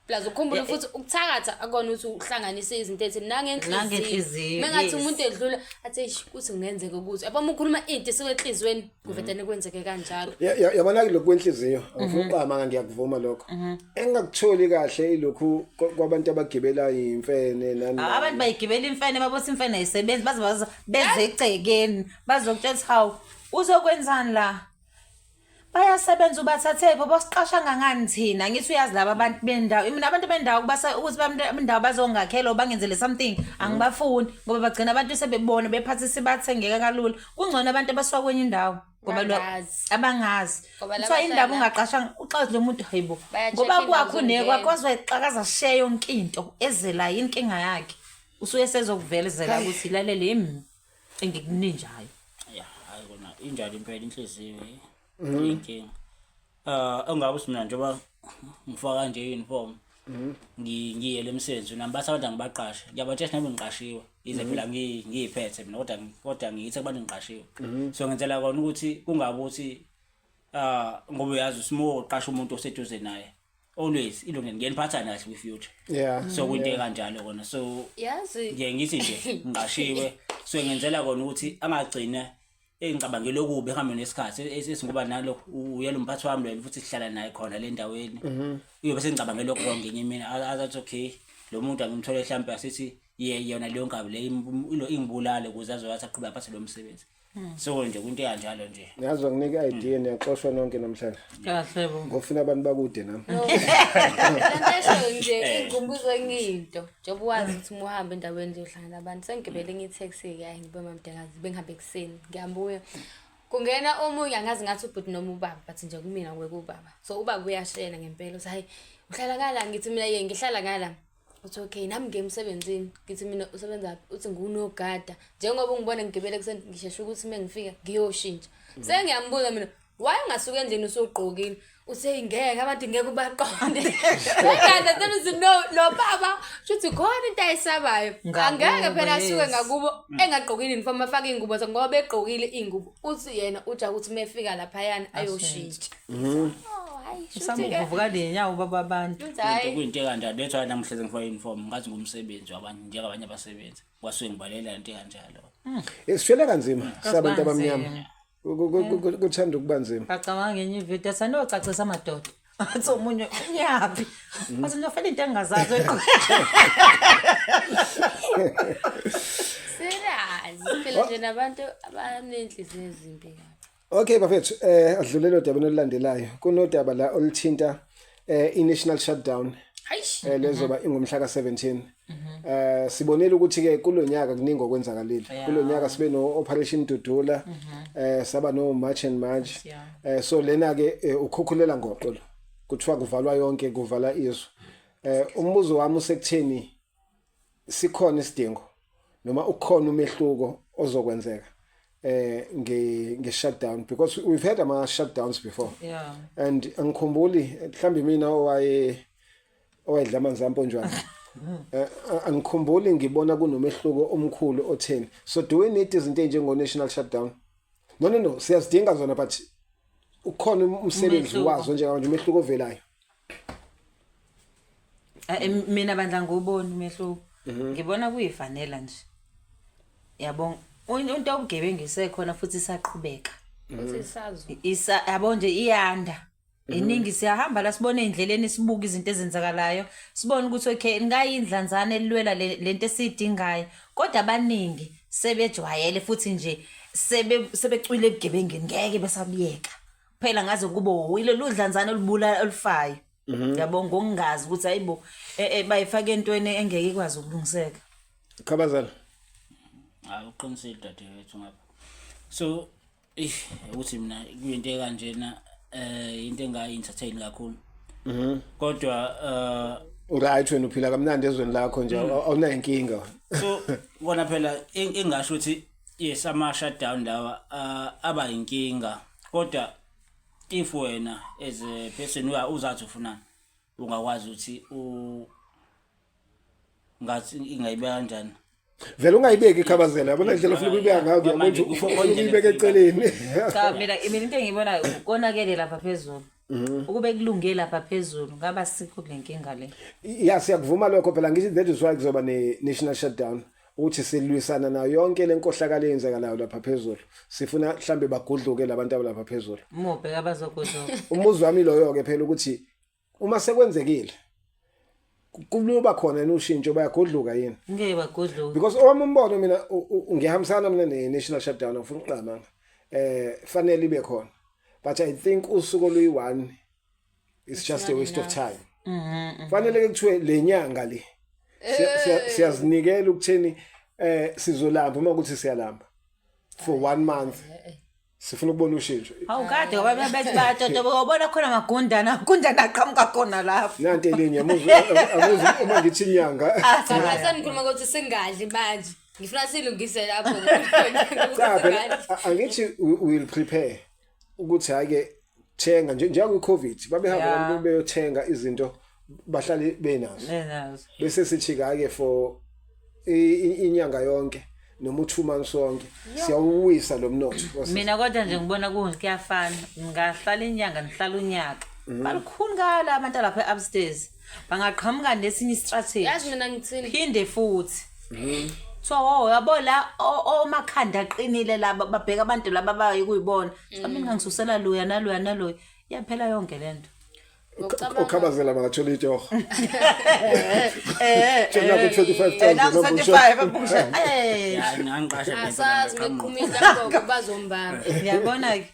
plus ukhumbule futhi ukuthakatha akona ukuthi uhlanganise izinto ethi nangenhliziyo. Nangenhliziyo, Mengathi umuntu edlula athi eish, kuthi kungenzeka ukuthi yabo uma ukhuluma into esuke enhliziyweni kuvedane kwenzeke kanjalo. Yabona-ke lokhu kwenhliziyo, angifuni ukuqama, ngiyakuvuma lokho. Engingakutholi kahle ilokhu kwabantu abagibela imfene nani. Ah, abantu bayigibela imfene, babothi imfene ayisebenzi, baze baze beze egcekeni bazokutshela ukuthi hawu, uzokwenzani la, bayasebenza, ubathathephi, bosiqasha ngangani thina. Ngithi uyazi laba abantu bendawo, mina abantu bendawo kubasa ukuthi bendawo bazongakhela or bangenzele something, angibafuni ngoba bagcina abantu sebebona bephathisa bathengeka kalula. Kungcono abantu abasuka kwenye indawo ngoba Bangazi. abangazi. Ngoba Kuthiwa laba indaba hlala- ungaqashanga uxazi lo muntu, hayibo. Baya-check Ngoba indawo kwakho zokungena. nekwakho wayexakaza shiye yonke into ezela inkinga yakhe, usuke sezokuvelezela ukuthi lalele yimi engikuninjayo. Ya, hayi kona injalo impela inhliziyo, inkinga engabe uthi mina njengoba ngifaka nje i-uniform ngiyele emsebenzini nami, bathi abantu angibaqashe, ngiyabatshela nami ngiqashiwe, ize phela ngiyiphethe mina, kodwa ngiyithi kubantu ngiqashiwe. So ngenzela kona ukuthi kungabi ukuthi ngoba uyazi usimo uqasha umuntu oseduze naye always ilo ngeniphatha kahle kwi-future. So kwinto ekanjalo kona, so Yazi ngiye ngithi nje ngiqashiwe, so ngenzela kona ukuthi angagcina. Engicabangele okubi ehambeni nesikhathi esingoba nalokho uyena umphathi wami lona futhi sihlala naye khona le ndaweni. Uyobe sengicabangele lokho wrong ngenye imini azathi okay lo muntu angimthole mhlampe asithi ye yona leyo nkabi le ingibulale ukuze azoyathi aqhubeke aphathe lo msebenzi. So nje kwinto ekanjalo nje. Yazi nginika idea niyaxoshwa nonke namhlanje. Kahle bo. Ngofuna abantu bakude nami. Lento eshoyo nje ingikhumbuza enye into. Njengoba wazi ukuthi uma uhamba endaweni nje uhlangana nabantu. Sengigibele enye i-taxi-ke hhayi ngibe mamdekazi bengihambe ekuseni ngiyabuya. Kungena omunye angazi ngathi ubhuti noma ubaba but nje kumina ngibeke ubaba. So ubaba uyashela ngempela uthi hhayi uhlala ngala ngithi mina ye ngihlala ngala. Uthi okay nami ngiye emsebenzini ngithi mina usebenza phi uthi ngiwunogada njengoba ungibona ngigibele ekuseni ngisheshe ukuthi uma ngifika ngiyoshintsha. Sengiyambuza mina why ungasuka endlini usugqokile uthe ngeke abantu ngeke ubaqonde. Enganda ukuthi no lo baba shuthi khona into ayisabayo. Angeke phela asuke ngakubo engagqokile uniform afake iy'ngubo zakhe ngoba begqokile iy'ngubo. Uthi yena ujaha ukuthi uma efika laphayana ayoshintsha. Oh, hayi shuthi ke. Usamuvuka nenyawo baba abantu. Uthi hhayi. Kuyinto ekanjalo that's why namuhla ngifaka uniform ngathi ngumsebenzi wabanye njengabanye abasebenzi kwasuke ngibalela into ekanjalo. Sishwele kanzima sabantu abamnyama. Kuthanda ukuba nzima. Ngacabanga ngenye ividiyo athi anocacisa amadoda. Athi omunye unyaphi. Athi ngiyofela into engingazazi. Serious. Phela nje nabantu abanenhliziyo ezimbi kabi. Okay bafethu adlulele odabeni olulandelayo. Kunodaba la oluthinta i-national shutdown Hayish. Lezoba ingomhla ka-17. Sibonile ukuthi ke kulonyaka kuningi okwenzakalile. Kulonyaka sibe no Operation Dudula, saba no March and March. So lena ke ukhukhulela ngoqo lo. Kuthiwa kuvalwa yonke kuvala izwe. Umbuzo wami usekutheni sikhona isidingo noma ukhona umehluko ozokwenzeka nge shutdown because we've had ama shutdowns before. And angikhumbuli mhlambi mina owaye owayedla amanzi amponjwana angikhumbuli ngibona kunomehluko omkhulu otheni. So do we need izinto ezinjengo national shutdown? No no no, siyazidinga zona but ukhona umsebenzi wazo njengamanje umehluko ovelayo. Mina bandla ngiwuboni umehluko. Ngibona kuyifanela nje. Yabo into yobugebengu isekhona futhi isaqhubeka. Futhi isazo. Isa yabo nje iyanda. Iningi siyahamba la sibone endleleni sibuka izinto ezenzakalayo sibone ukuthi okay ngayindlanzana elilwela lento esiyidingayo kodwa abaningi sebejwayele futhi nje sebecwile ebugebengeni ngeke besabuyeka phela ngaze kube yilolu dlanzana olubulala olufayo. Yabo ngokungazi ukuthi hayibo bayifake entweni engeke ikwazi ukulungiseka. Khabazela. Hayi uqinisile dadewethu ngapha. So ukuthi mina kuyinto ekanjena into engayi entertain kakhulu. Kodwa uright wena uphila kamnandi ezweni lakho nje awunayo inkinga. So kona phela engasho ukuthi yes ama shutdown lawa aba inkinga kodwa if wena as a person uzathi ufunani ungakwazi ukuthi ngathi ingayibeka kanjani. Vele ungayibeki ikhabazela yabona indlela ofuna ukuyibeka ngayo uyabona nje ufuna ukuyibeka eceleni. Cha mina into engiyibonayo konakele lapha phezulu. Ukube kulunge lapha phezulu ngaba sikho kule nkinga le. Ya siyakuvuma lokho phela ngithi that is why kuzoba ne national shutdown ukuthi silwisana nayo yonke lenkohlakalo eyenzekalayo lapha phezulu. Sifuna mhlambe bagudluke labantu abalapha phezulu. Muphe abazogudluka. Umbuzo wami loyo ke phela ukuthi uma sekwenzekile kuba khona yini ushintsho bayagudluka yini? Ngeke bagudluka. Because owami umbono mina ngiyahambisana mina ne national shutdown ngifuna ukuqamanga. Fanele ibe khona. But I think usuku oluyi-1 is just a waste of time. Fanele ke kuthiwe le nyanga le siyazinikela ukutheni sizolamba uma ukuthi siyalamba for 1 month. Sifuna ukubona ushintsho. Hawu kade ngoba bebethi bayatotoba ubona khona amagundana, amagundana aqhamuka khona lapho. Nanti elinye amuzwe uma ngithi inyanga. Cha senikhuluma ukuthi singadli manje. Ngifuna silungise lapho. Cha phela angithi we will prepare ukuthi hayi ke thenga nje njengo COVID babehamba abantu beyothenga izinto bahlale benazo. Benazo. Bese sithi ke for inyanga yonke noma u2 months wonke siyawuwisa lo mnotho. Mina kodwa nje ngibona kuyafana ngahlala inyanga nihlala unyaka. Balukhuni kala abantu lapha upstairs. Bangaqhamuka nesinye istrategy. Yazi mina ngithini? Phinde futhi. Kuthiwa oh yabo la omakhanda aqinile laba babheka abantu laba abaye kuyibona. Mina ngangisusela loya naloya naloya. Yaphela yonke lento. Ngokucabanga- Okhabazela bangathola itoho. Eh. Tshela ku 25,000 Naku obusha. 25 abusha. Eh. Ya, ngangiqasha ngempela Asazi ngaqhamuka. meqhumisa gogo bazombamba. Ngiyabona ke.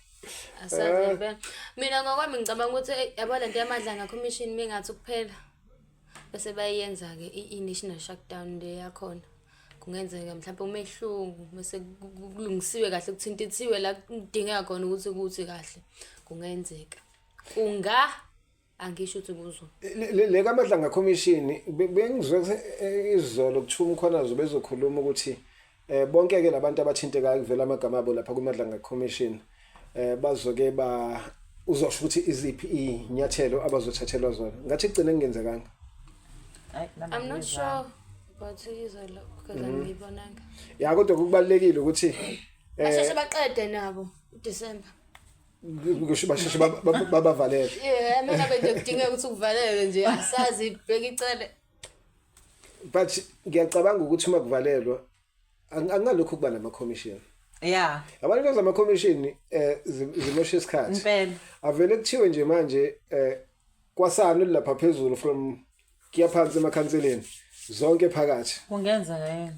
Asazi ngempela. Mina ngokwami ngicabanga ukuthi yabo lento yaMadlanga Commission mengathi kuphela bese bayenza-ke i-national shutdown le yakhona. Kungenzeka mhlawumbe umehluko bese kulungisiwe kahle kuthintithiwe la kudingeka khona ukuthi kuthi kahle. Kungenzeka. Kunga angisho ukuthi kuzo. Le kaMadlanga Commission bengizwe izolo kuthiwa uMkhwanazi bezokhuluma ukuthi bonke ke labantu abathintekayo kuvela amagama abo lapha kwiMadlanga Commission bazoke ba uzosho ukuthi iziphi inyathelo abazothathelwa zona. Ngathi kugcine kungenzekanga. Hayi, nami I'm not angiyizwanga. sure about izolo because angiyibonanga. Ya, kodwa kubalekile ukuthi Basheshe baqede nabo uDecember. Kusho basheshe babavalele. Yeah, mina nje kudingeka ukuthi kuvalelwe nje asazi bheka icele. But ngiyacabanga ukuthi uma kuvalelwa angalokhu kuba nama commission. Abantu bezama commission zimosha isikhathi. Impela. Avele kuthiwe nje manje kwasani lapha phezulu from kuya phansi emakhanseleni zonke phakathi. Kungenzeka yini?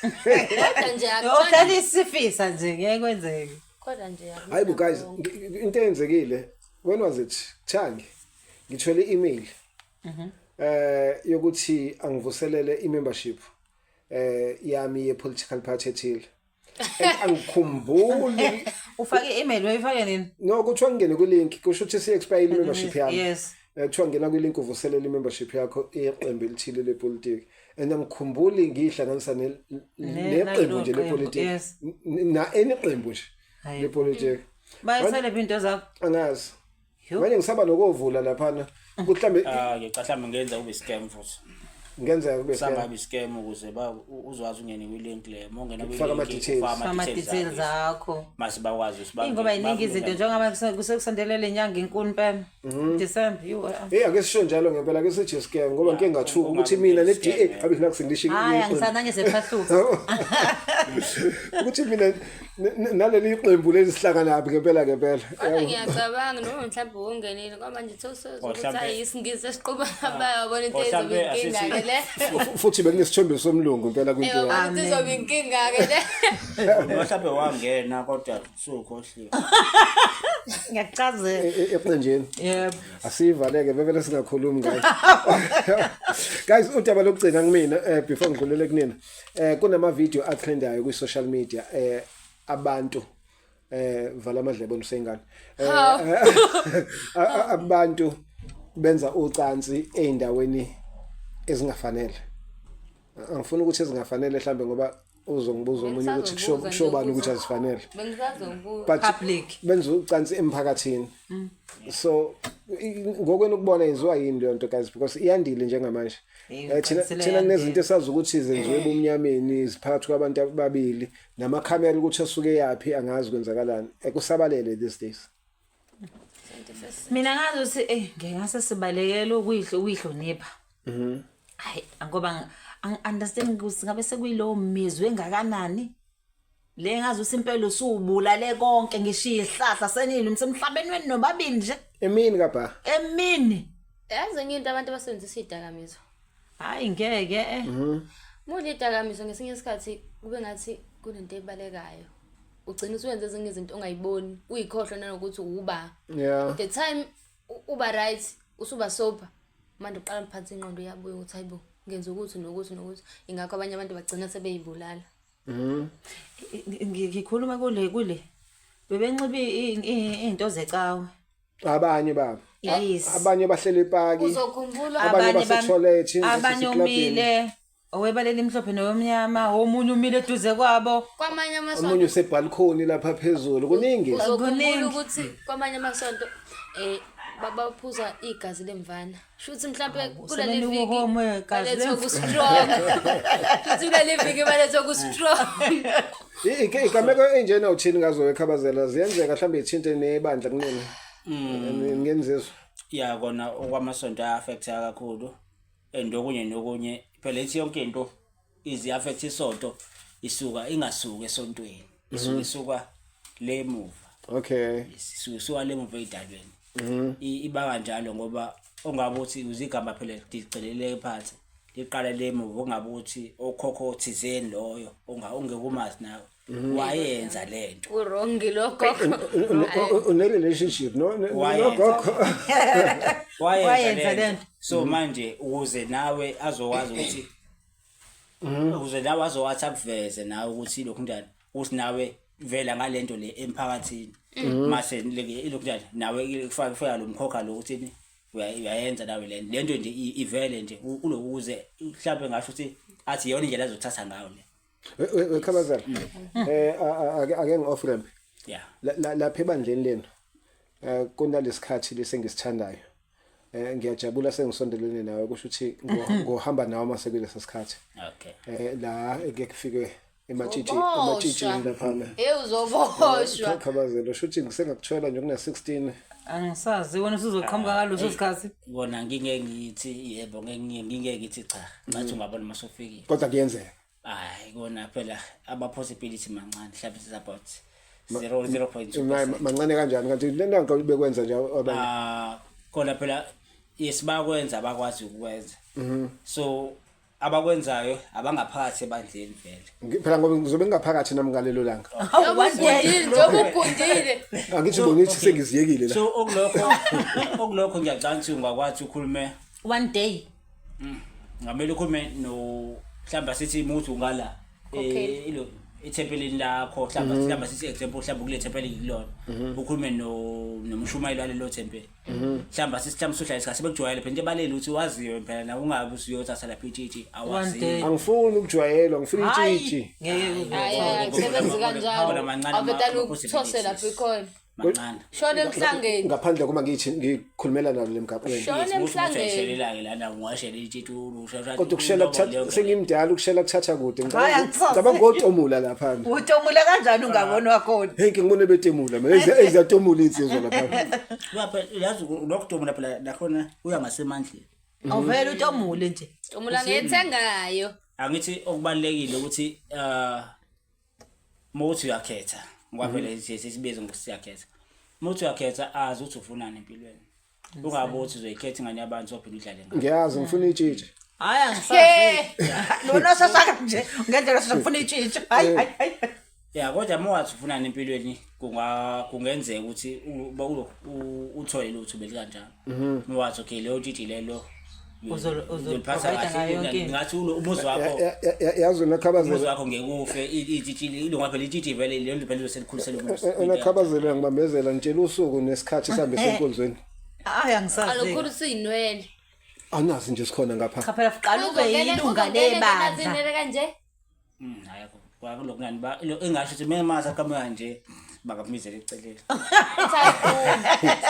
Kodwa nje akuthanda Ohlala isifisa nje ngeke kwenzeke. Kodwa nje Hayi bo guys, into eyenzekile, when was it? Thangi. Ngithwele i-email. Yokuthi angivuselele i-membership yami ye political party ethile. And angikhumbuli. Ufake i-email, uyifake nini? No, kuthiwa ngingene kwi-link, kusho ukuthi si-expire i-membership yami. Kuthiwa ngena kwi-link uvuselele i-membership yakho yeqembu elithile lepolitiki. And angikhumbuli ngiyihlanganisa neqembu nje Nalelo qembu, lepolitiki. Na any qembu nje Hayi. lepolitiki. Bayithole into zakho. Angazi. Yo. Manje ngisaba nokovula laphana. Kuhlambe Ah, ngicabanga mhlawumbe ngenza kube scam futhi. Ngenzeka kube scam. Sangabe scam ukuze ba uzwazi ungene kwi-link le. Uma ungena Ufaka kwi-link ama-details. ufaka Ama-details akho. Mase bakwazi ukuthi Ingoba iningi izinto njengoba kusekusondelele inyanga enkulu impela. December you. Hey, ake sisho njalo ngempela, ake sithi scam ngoba ngike ngathuka ukuthi mina ne DA abe nakusingisho. Hayi, angisananye sephahluka. Ukuthi mina naleli qembu leli sihlangana phi ngempela ngempela. Kodwa ngiyacabanga noma mhlawumbe ungenile ngoba nje sewusezwa Or ukuthi hayi isingisi esiquba bayabona into Or ezobe mhlambe inkinga ke le. Futhi bekunesithombe somlungu impela kwinto yami. Yabona ukuthi izobe inkinga ke le. Mhlawumbe wangena kodwa usukhohliwe. Ngiyakuchazela. Eqenjeni. Yebo. Asivaleke bevele singakhulumi ngayo. Guys, udaba lokugcina kumina before ngidlulele kunina. Kunama video atrendayo kwi social media abantu vala amadlebe usengane. Abantu benza ucansi eindaweni ezingafanele. Angifuni ukuthi ezingafanele mhlambe ngoba uzongibuza omunye ukuthi kusho Bengisazobuza kusho bani nje ukuthi azifanele. Bengisazobuza. But Public. benza ucansi emphakathini. So ngokwena ukubona yenziwa yini leyo nto guys, because iyandile njengamanje. Thina uqinisile, thina iyandile. kunezinto esazi ukuthi zenziwe ebumnyameni ziphakathi kwabantu ababili namakhamera ukuthi asuke yapi angazi kwenzakalani. Kusabalele these days. Mina ngazi ukuthi ngeke ngase sibalekele ukuyihlonipha. Hayi, ngoba angi-understand ukuthi ngabe sekuyilowo mizwa engakanani. Le ngazi ukuthi impela usubulale konke ngisho ihlahla senini emhlabeni wenu nobabili nje. Emini kabha. Emini. Yazi enye into, abantu abasebenzisa idakamizwa. Hayi ngeke. Mudla idakamizwa ngesinye isikhathi kube ngathi kunento ebalekayo. Ugcina usuwenza ezinye izinto ongayiboni, uyikhohlwa nanokuthi uba. The time uba right, usuba sober. Manje uqala phansi ingqondo iyabuya ukuthi hayibo ngenza ukuthi nokuthi nokuthi. Ingakho abanye abantu bagcina sebeyibulala. Ngikhuluma kule. Bebenxiba izinto zecawe. Abanye babo. Yes. Abanye bahlele epaki. Uzokhumbula Abanye Abanye base-toilet, abanye baseklabhini. umile owebaleli imhlophe noyomnyama, omunye umile eduze kwabo. Kwamanye amasonto Omunye usebalcony lapha phezulu, kuningi. Uzokhumbula Kuningi. ukuthi kwamanye amasonto baphuza igazi lemvana. Shuthi mhlambe kuleli sebenika viki uhomo igazi balethwe lemvana. ku strong. Shuthi kuleli viki balethwe ku strong. Igameko enjena uthini ngazo ekhabazela ziyenzeka mhlambe ithinte nebandla kunini? Ngenzizwa. Ya, kona okwamasonto aya-affecta kakhulu. And okunye nokunye phela ithi yonke into izi affect isonto. Isuka ingasuki esontweni, isuka isuka le emuva. Okay. Yes, isuka isuka le emuva ey'dalweni. Iba kanjalo ngoba ongabe uthi uze igama phela liceleleke phansi liqale le emuva, ongabe uthi okhokho thizeni loyo ongeke umazi nawe wayenza lento. Ku-wrong lo gogo. Une relationship no Wayenza. gogo. Wayenza Wayenza lento. lento. So manje ukuze nawe azokwazi ukuthi ukuze nawe azowathi akuveze nawe ukuthi lokhu njani, ukuthi nawe vela ngalento le emphakathini, mase ilokhu njani nawe kufaka kufaka lo mkhokha lo ukuthi ni uyayenza nawe le lento nje ivele nje uloku ukuze mhlawumbe ngasho ukuthi athi iyona indlela azothatha ngayo le. Wekhabazela. Ake ngi-off ramp. Yeah. Lapha ebandleni lenu kunalesikhathi lesengisithandayo. Ngiyajabula sengisondelene nawe, kusho ukuthi ngohamba nawe mase kulesa sikhathi. Okay. La eke kufike ematshitshi Uzoboshwa. ematshitshini laphana. Hey, uzoboshwa. Khabazela, sho ukuthi ngisengakuthola nje kuna 16. Angisazi wena usuzoqhamuka ngaloso sikhathi. Kona ngingeke ngithi yebo, ngingeke ngithi cha, ngathi ungabona uma usufikile. Kodwa kuyenzeka. Hayi, kona phela ama-possibility mancane, mhlawumbe is about 0.2%. Mancane kanjani kanti lena nto bekwenza nje abanye? Ah, kona phela yes, bakwenza abakwazi ukwenza, so abakwenzayo abangaphakathi ebandleni vele. Phela ngoba ngizobe ngingaphakathi nami ngalelo langa. Hawu, one day. Ugundile, njengoba ugundile. Angithi bongithi sengiziyekile la. So okulokho ngiyacabanga ukuthi ungakwazi ukhulume One day. Ngamele ukhulume no mhlawumbe asithi muthi ungala Okay. ilo ethempelini lakho, mhlawumbe asithi example, mhlawumbe kule thempeli kulona ukhulume no nomshumayeli walelo thempeli, mhlawumbe asithi mhlawumbe usuhlala isikhathi sebekujwayele phela into ebalele ukuthi waziwe phela nawe, ungabe usuyothatha lapha itshitshi One day. awaziwe. Angifuni ukujwayelwa, ngifuna Hayi, itshitshi. ngeke. Hayi, akusebenzi kanjalo. Khona mancane Avedane ama-possibilities. ukuthose lapho ikhona. Mancane. Shona emhlangeni. Ngaphandle kuma ngithi ngikhulumela nalo lemgaqweni. Shona emhlangeni. Ushelela-ke lana, ungashela itshitshi. Kodwa ukushela kuthatha, sengimdala, ukushela kuthatha kude. Hhayi, angisazi. Ngicabanga ngotomula lapha. Utomula kanjani ungabonwa khona? Hey, ngibone betemula mina, eziyatomula insizwa lapha. Yazi lokutomula phela nakhona kuya ngasemandleni. Awuvele utomule nje. Umula ngiyethengayo. Angithi okubalulekile ukuthi mawuthi uyakhetha, ngoba phela sesibiza ngokuthi siyakhetha, mawuthi uyakhetha azi ukuthi ufunani empilweni, ungabe uthi uzoyikhetha ingane yabantu waphinde udlale ngayo. Ngiyazi ngifuna itshitshi. Hayi, angisazi. Lona sasaka nje ngendlela sifuna itshitshi. Hayi, hayi, hayi. Ya, kodwa uma wathi ufunani empilweni kungenzeka ukuthi uthole lutho belikanjalo, uma wathi okay leyo tshitshi lelo uzoliphatha uzoliphatha kahle ngayo yonke into. Ngathi umuzi wakho Yazi umuzi nakhabazela. wakho ngeke ufe itshitshi ilunga phela itshitshi vele lelo phela lizoselikhulisela umuzi. Nakhabazela, ngibambezela, ngitshela usuku nesikhathi sihambe senkonzweni. Hayi, angisazi. Alokhulu siyinwele. Awunazi nje sikhona ngapha. Cha phela uqala ube yilunga lebandla. Zinwele kanje. Hayi, kwakulokhu ngani ba engasho ukuthi mina mase aqhamuka nje bangamizela eceleni. Ithi ayifuni.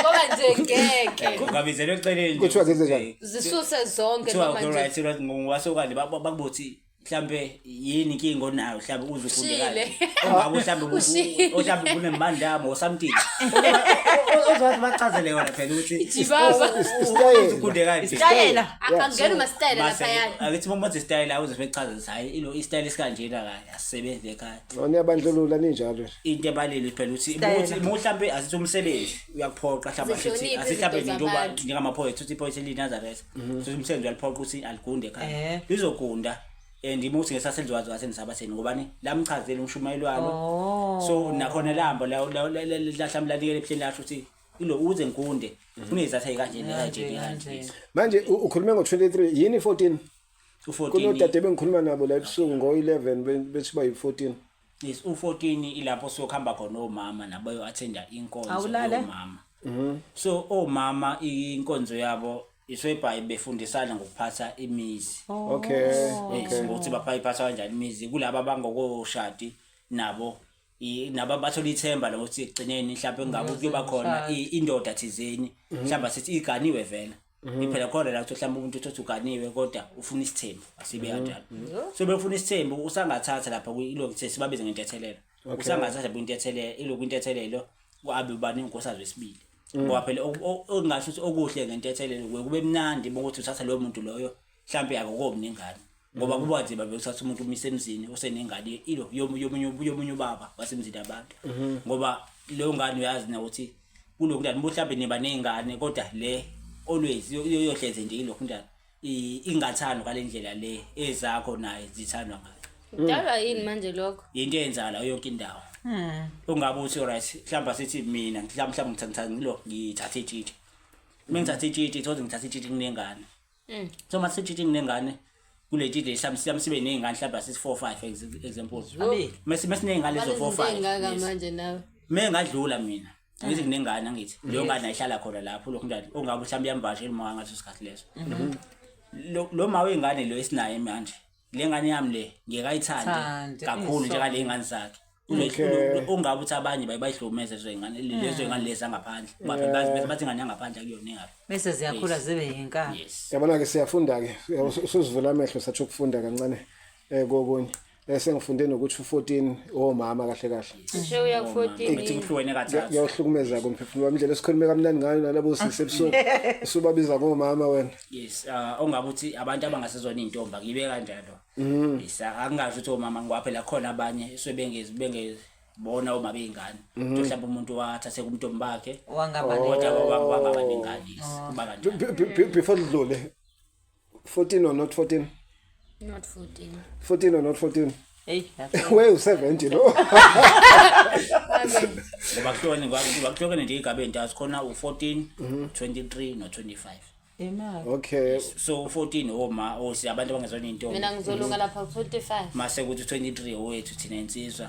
Ngoba nje ngeke. Bangamizela eceleni nje. Kuthiwa zenze njani? Zisuse zonke Kuthiwa noma okay nje. right right ngowasokanje bakubothi mhlambe yini inkinga onayo, mhlambe uze ufunde Ushile. kanje ongabe mhlambe Ushile. mhlambe kunemandamo or something ozothi bachazele yona phela ukuthi Ijibaba. Isitayela. ufunde kanje. Isitayela. Akangena umasitayela Mase laphayana. akithi uma umenza isitayela uze bechaze ukuthi hayi ilo isitayela esikanjena kahle asisebenzi ekhaya. Niyabandlulula ninjalo nje. Into ebalele phela ukuthi Isitayela. ukuthi mhlawumbe asithi umsebenzi uyakuphoqa mhlawumbe asithi Zihloniphe asithi mhlawumbe izinto njengoba zabantu. njengamaphoyisa uthi iphoyisa eliyiNazaretha, so umsebenzi uyaliphoqa ukuthi aligunde ekhaya, Eh. lizogunda and imuthi ngesase lizokwazi wasenisabaseni ngobani lamchazela umshumayeli walo. Oh. So nakhona lamba la mhlawumbe lanikele ebuhleni lasho ukuthi ilo uze ngigunde kunezathu ey'kanje nekanje nekanje. Manje ukhulume ngo-23 yini 14? U-14. Kunodade bengikhuluma nabo la ebusuku ngo-11 bethi bayi-14. Yes, u-14 ilapho sokuhamba khona omama nabo attenda inkonzo Awulale? yomama. So omama inkonzo yabo iswebhayi befundisana ngokuphatha imizi. Okay. Yes, Okay. ngokuthi baphatha kanjani imizi kulaba abangokoshadi nabo nabo bathola ithemba lokuthi ekugcineni mhlawumbe ngabe kuyoba khona indoda thizeni, mhlawumbe sithi iganiwe vele. Iphela khona la ukuthi mhlawumbe umuntu uthi uganiwe kodwa ufuna isithembu, asibe kanjalo. So befuna isithembu usangathatha lapha kuyilo sibabize ngentethelelo. Usangathatha kwintethelelo ilo kwintethelelo kwabe ubani unkosikazi wesibili. Ngoba phela okungasho ukuthi okuhle ngentethelelo kuye kube mnandi ukuthi uthatha loyo muntu loyo mhlawumbe akukobi nengane. Ngoba kuba nzima bekuthatha umuntu umise emzini osenengane ilo yomunye ubaba wasemzini abantu. Ngoba leyo ngane uyazi na ukuthi kulokhu njani mhlawumbe niba ney'ngane kodwa le always iyohleze nje ilokhu njani ingathandwa ngale ndlela le ezakho naye zithandwa ngayo. Kudalwa yini manje lokho? Yinto eyenzakala yonke indawo. Ungabe uthi alright mhlawumbe asithi mina mhlawumbe mhlawumbe ngilo ngithathe itshitshi. Uma ngithathe itshitshi thothi ngithathe itshitshi kunengane. So mase itshitshi kunengane kule tshitshi mhlawumbe siyami sibe ney'ngane mhlawumbe asithi 4 5 example. Abili. Mase mesiney'ngane lezo 4 Izinto 5. ey'ngaka manje nawe. Mengadlula mina ngithi nginengane angithi leyo ngane ayihlala khona lapho lokhu njani ongabe mhlawumbe iyamvakashela uma ngaleso sikhathi leso. Lo ma wengane lo esinaye manje le ngane yami le ngeke ayithande Thande, kakhulu iso. njengale ngane zakhe. Ungabe uthi abanye baye bayihlukumeze lezo ngane lezo ngane lezi zangaphandle. Ngoba bazi bathi ingane yangaphandle akuyona engaphi. Bese ziyakhula zibe yinkani. Yes. Yabona ke siyafunda ke usuzivula amehlo sathi ukufunda kancane kokunye. Sengifunde nokuthi u14 omama kahle kahle. Ngisho uya ku-14 Ngithi kuhlukene kathathu. Kuyawuhlukumeza komphefumulo wami indlela esikhulume kamnandi ngayo nalabo sisi ebusuku. Usubabiza ngomama wena. Yes, ongabe uthi abantu abangasezona izintombi ngibe kanjalo. Yes, akungasho ukuthi omama ngoba phela khona abanye sebengezi bengezibona uma beyingane. Mhlawumbe umuntu wathathe kumntombi bakhe Wangaba kodwa wangaba nengane. Yes, kuba kanjalo. Before dlule 14 or not 14? Not 14. 14 or not 14? Hey, We u70 lo. Ngoba kuhlukene ngoba kuhlukene nje igaba entathu khona u14, 23 no25. imali. Okay. So u14 oma osi abantu abangezona izintombi. Mina ngizolunga lapha ku-25. Mase kuthi 23 owethu thina insizwa.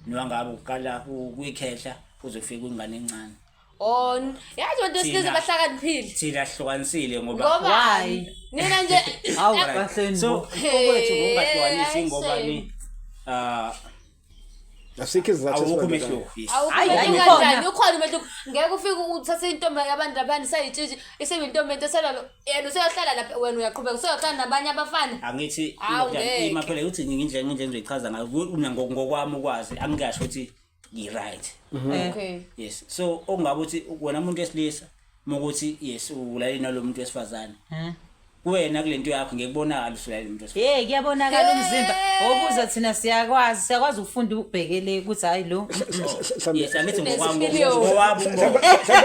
Noma uqala kuyikhehla uzofika kwingane encane. On. Yazi abantu besilisa Thina- bahlakaniphile. Thina sihlukanisile ngoba Ngoba Why? nina nje Hawu kahleni. so okwethu ngokungahlukanisi Hey, ngoba ni Asikho isizathu awukho esibambekayo. umehluko. Yes. Awukho Hayi, umehluko hayi, kanjani? Ukhona umehluko. Ngeke ufike uthathe intombi yabantu laphana isayitshitshi iseyintombi into eselalo yena useyohlala lapha wena uyaqhubeka useyohlala nabanye abafana. Angithi Hawu, ngeke. ima phela uthi ngindlela ngizoyichaza ngayo mina ngokwami ukwazi angingasho ukuthi ngi-right. Okay. Yes. So okungabe uthi wena umuntu wesilisa mokuthi yes ulalele nalo muntu wesifazane. Kuwena kulento yakho ngekubonakala usulalele umuntu wesifazane. Hey, kuyabonakala umzimba. Obuza thina siyakwazi, siyakwazi ukufunda ukubhekele ukuthi hayi lo. Yes, angithi ngokwami Nesipiliyoni. ngokwami umbono.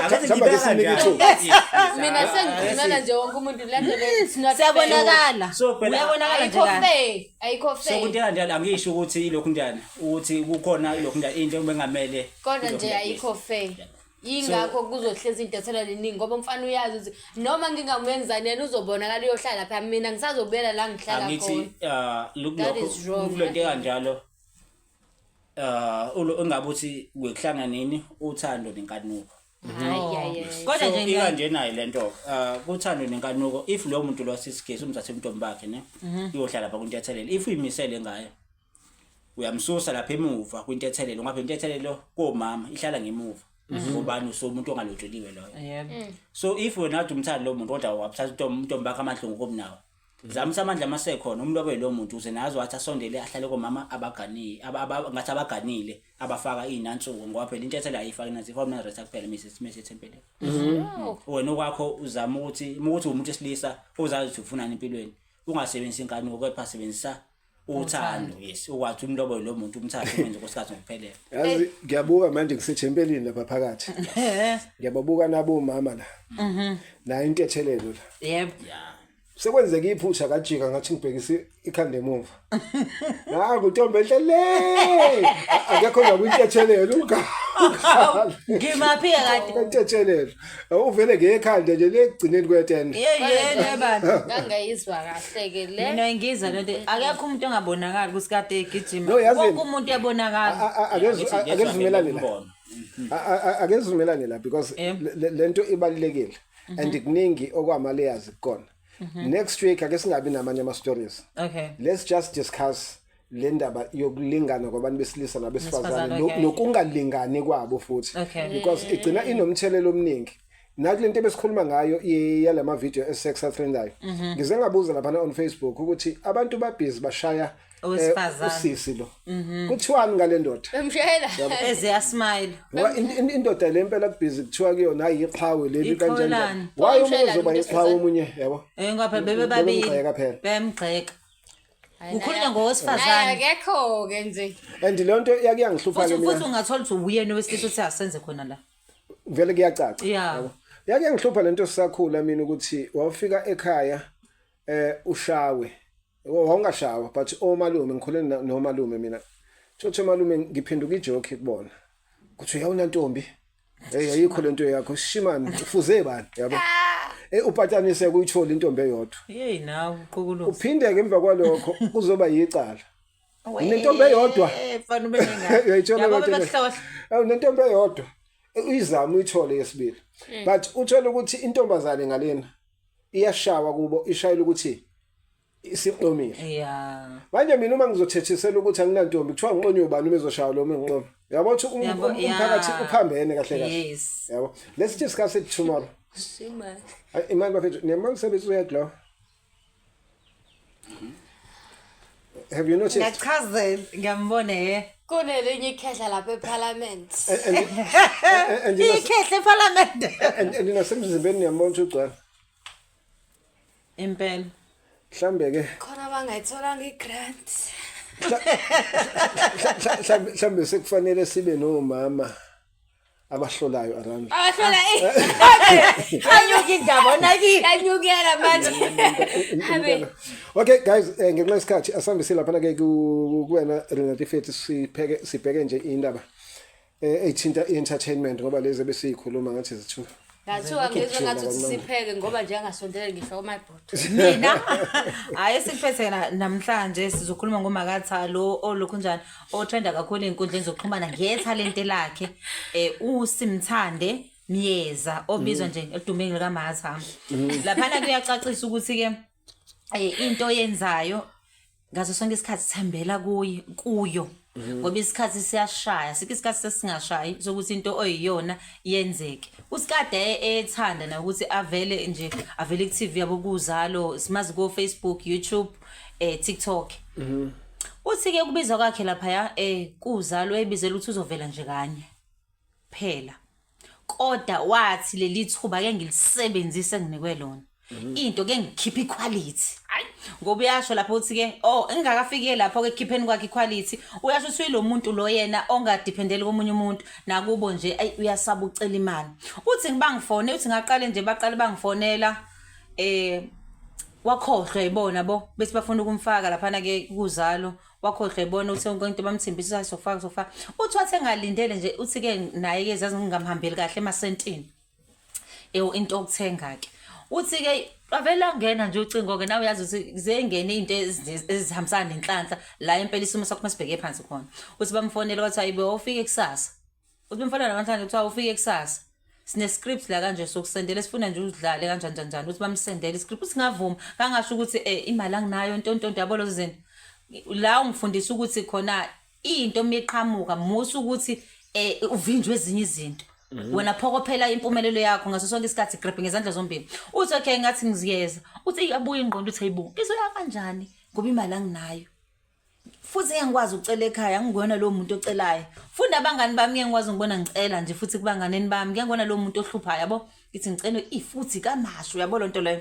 Angithi Mhlawumbe ake ngibeka sinike kanjalo. ithuba. Yes, yes. Mina sengikhulumela nje wonke umuntu landele it's not fair. Siyabonakala. So phela- Uyabonakala nje Ayikho kahle. fair. Ayikho So fair. kunto kanjalo angisho ukuthi ilokhu njani ukuthi kukhona ilokhu njani into bengamele Kodwa nje ayikho fair. Yingakho kuzohlezi intethelelo eningi ngoba umfana uyazi ukuthi noma ngingamenzani yena uzobonakala uyohlala lapha mina ngisazobuyela la ngihlala angithi khona. That is wrong. kulento kanjalo ungabe uthi kwekuhlangana nini uthando nenkanuko. Hayi hayi. hayi. Kodwa So nje mina ikanje nayo lento kuthando nenkanuko if lo muntu lo sisigesi umthathe umntombi bakhe ne uyohlala lapha kwintethelelo if uyimisele ngayo uyamsusa lapha emuva kwintethelelo ngapha intethelelo komama ihlala ngemuva ngobani usomuntu ongalotsholiwe loyo. Yebo. So if wena uthi umthanda lo muntu kodwa wabuthatha umntombi bakhe amandla ngokomnawo zamisa amandla masekhona umuntu abe lo muntu uze nazo wathi asondele ahlale komama abaganile ngathi abaganile abafaka inansuku ngoba phela intethelo ayifaki nansi ifaka mna kuphela mise ethempelini. Wena okwakho uzama ukuthi uma ukuthi umuntu wesilisa ozazi ukuthi ufunani empilweni ungasebenzisi inkanuko kepha sebenzisa uthando. Yes, ukwathi umlobo lo muntu umthathe umenze unkosikazi ngokuphelele. Yazi ngiyabuka manje ngisethempelini lapha phakathi. Ngiyababuka nabo omama la. Nayo intethelelo la. Yebo. Yeah. Sekwenzeka iphutha kajika ngathi ngibhekisa ikhanda emuva. Nangu intombi enhle le. Akekho la kwintethelelo uga. Ngimaphi kade? Intethelelo. Uvele ngekhanda nje legcineni kwetende. Ye ye baba. Ngangayizwa kahle ke le. Mina ngizwa lento akekho umuntu ongabonakali ukuthi kade egijima. No, yazi- Wonke umuntu uyabonakala. Ake sivumelane la. Ake sivumelane la because lento ibalulekile and kuningi okwama layers kukona. Next week ake singabi namanye ama stories. Okay. Let's just discuss le ndaba yokulingana kwabantu besilisa nabesifazane Besifazane, okay. nokungalingani kwabo futhi Okay. because igcina inomthelelo omningi. Naku lento ebesikhuluma ngayo yalama video esex atrendayo. Ngize ngabuza lapha on Facebook ukuthi abantu babhizi bashaya Owesifazane. usisi lo. Kuthiwani ngale ndoda? Bemshela. Eze asmile. Ngoba indoda le mpela kubhizi kuthiwa kuyona ayiqhawe leli kanjani. Iqhawelani. Why Bamshela umuntu uzoba umuntu iqhawe wesifazane. omunye yabo? Eh ngoba phela bebe babili. Bebemgxeka phela. Bemgxeka. Kukhulunywa ngowesifazane. Akekho ke nje. And leyo nto yake yangihlupha ke Futhi futhi mina. ungathola ukuthi uyena owesilisa uthi asenze khona la. Vele kuyacaca. Yeah. Yabo. Yake yangihlupha lento sisakhula mina ukuthi wawufika ekhaya ushawe. Wawungashawa but omalume ngikhule nomalume mina. Thothe malume ngiphenduka ijoke kubona. Kuthi uyawuna ntombi. Hey, ayikho lento yakho shimani ufuze bani yabo. Upatanise kuyithola intombi eyodwa. Hey nawe uqukuluza. Uphinde ke emva kwalokho kuzoba yicala. Unentombi eyodwa. Mfana ube nengane. Uyayithola Yabo lento le? bekuhlohla. Awu nentombi eyodwa. Uyizama uyithole yesibili. But uthola ukuthi intombazane ngalena iyashawa kubo ishayela ukuthi isiqomile. Yeah. Manje mina uma ngizothethisela ukuthi anginantombi kuthiwa ngiqonywe ubani uma ezoshaya lo mengiqoma. Yabo ukuthi Yabo, umphakathi yeah. uphambene kahle kahle. Yes. Yabo. Let's discuss it tomorrow. Shima. Ay, Imali bafethu nemali sebenzi uyaglow. Have you noticed? Ngiyachazela ngiyambona ye. Kunelinye ikhehla lapha eParliament. And you know, Ikhehle eParliament. and nasemzimbeni niyambona ukuthi ugcwele. Impela. Mhlambe ke Khona abangayitholanga igrant. mhlambe sekufanele sibe nomama abahlolayo around. Abahlola Anyuka indaba naki. Yanyukela manje. Habe. Okay guys, ngenxa yesikhathi asihambise lapha ke kuwena Renate Fethi sipheke sibheke nje indaba ethinta i-entertainment ngoba lezi ebesiyikhuluma ngathi zithu. Ngathuka ngizwe ngathi uthi sipheke ngoba nje angasondele ngisho kumabhodo. Mina hayi sikuphethe namhlanje sizokhuluma ngoMakatha lo olokhu njani otrenda kakhulu ey'nkundleni zokuxhumana ngethalente lakhe uSimthande Myeza obizwa nje elidumile likaMakatha. Laphana kuyacacisa ukuthi-ke into oyenzayo ngaso sonke isikhathi thembela kuye kuyo ngoba isikhathi siyashaya, sikho isikhathi sesingashayi sokuthi into oyiyona yenzeke. Usikade ethanda na ukuthi avele nje avele ku-TV yabo kuzalo simazi ko Facebook, YouTube, TikTok. Uthi ke kubizwa kwakhe laphaya kuzalo ebizela ukuthi uzovela nje kanye phela. Kodwa wathi leli thuba ke ngilisebenzise nginikwe lona. Into ke ngikhipha iquality. Ngoba uyasho lapho uthi ke oh engakafiki lapho ke ekhipheni kwakhe iquality uyasho ukuthi lo muntu lo yena ongadependeli komunye umuntu nakubo nje ayi uyasaba ucela imali. Uthi ngibangifone uthi ngaqale nje baqale bangifonela wakhohlwa yibona bo bese bafuna ukumfaka laphana ke kuzalo wakhohlwa yibona uthi yonke into bamthembisa sofaka sofaka. Uthi wathi engalindele nje uthi ke naye ke zazi ngingamhambeli kahle emasentini. Ewu into okuthenga ke. Uthi ke avela ngena nje ucingo ke nawe uyazi ukuthi zengene izinto ezihambisana nenhlanhla la impela isimo sakho masibheke phansi khona. Uthi bamfonela wathi ayibe ufike kusasa. Uthi bamfonela namhlanje kuthiwa ufike kusasa. Sine script la kanje sokusendela sifuna nje udlale kanjani kanjani kanjani. Uthi bamsendela iscript uthi ngavuma kangasho ukuthi imali anginayo ntontonto yabo lezo zinto. La ungifundisa ukuthi khona into miqhamuka musa ukuthi uvinjwe ezinye izinto. Wena phokophela impumelelo yakho ngaso sonke isikhathi grab ngezandla zombili. Uthi okay ngathi ngiziyeza. Uthi iyabuya ingqondo uthi hayibo ngizoya kanjani ngoba imali anginayo. Futhi ngeke ngikwazi ukucela ekhaya angikuyona lo muntu ocelayo. Futhi abangani bami ngeke ngikwazi ngibona ngicela nje futhi kubanganeni bami ngeke ngibona lo muntu ohluphayo yabo. Ngithi ngicela ifuthi kamasho yabo lonto leyo.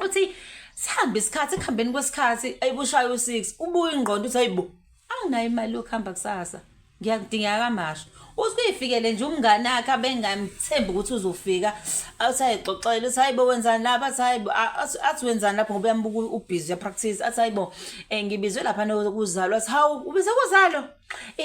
Uthi sihambe isikhathi ekuhambeni kwesikhathi ayibushayo u6 ubuya ingqondo uthi hayibo anginayo imali yokuhamba kusasa ngiyakudingeka kamasho. Uthi kuyifikele nje umngane wakhe abengamthembi ukuthi uzofika athi ayixoxele uthi hayibo wenzani lapha athi hayibo athi wenzani lapho ngoba uyambuka ubhizi uyapractice athi hayibo ngibizwe lapha nokuzalwa athi hawu ubize kuzalo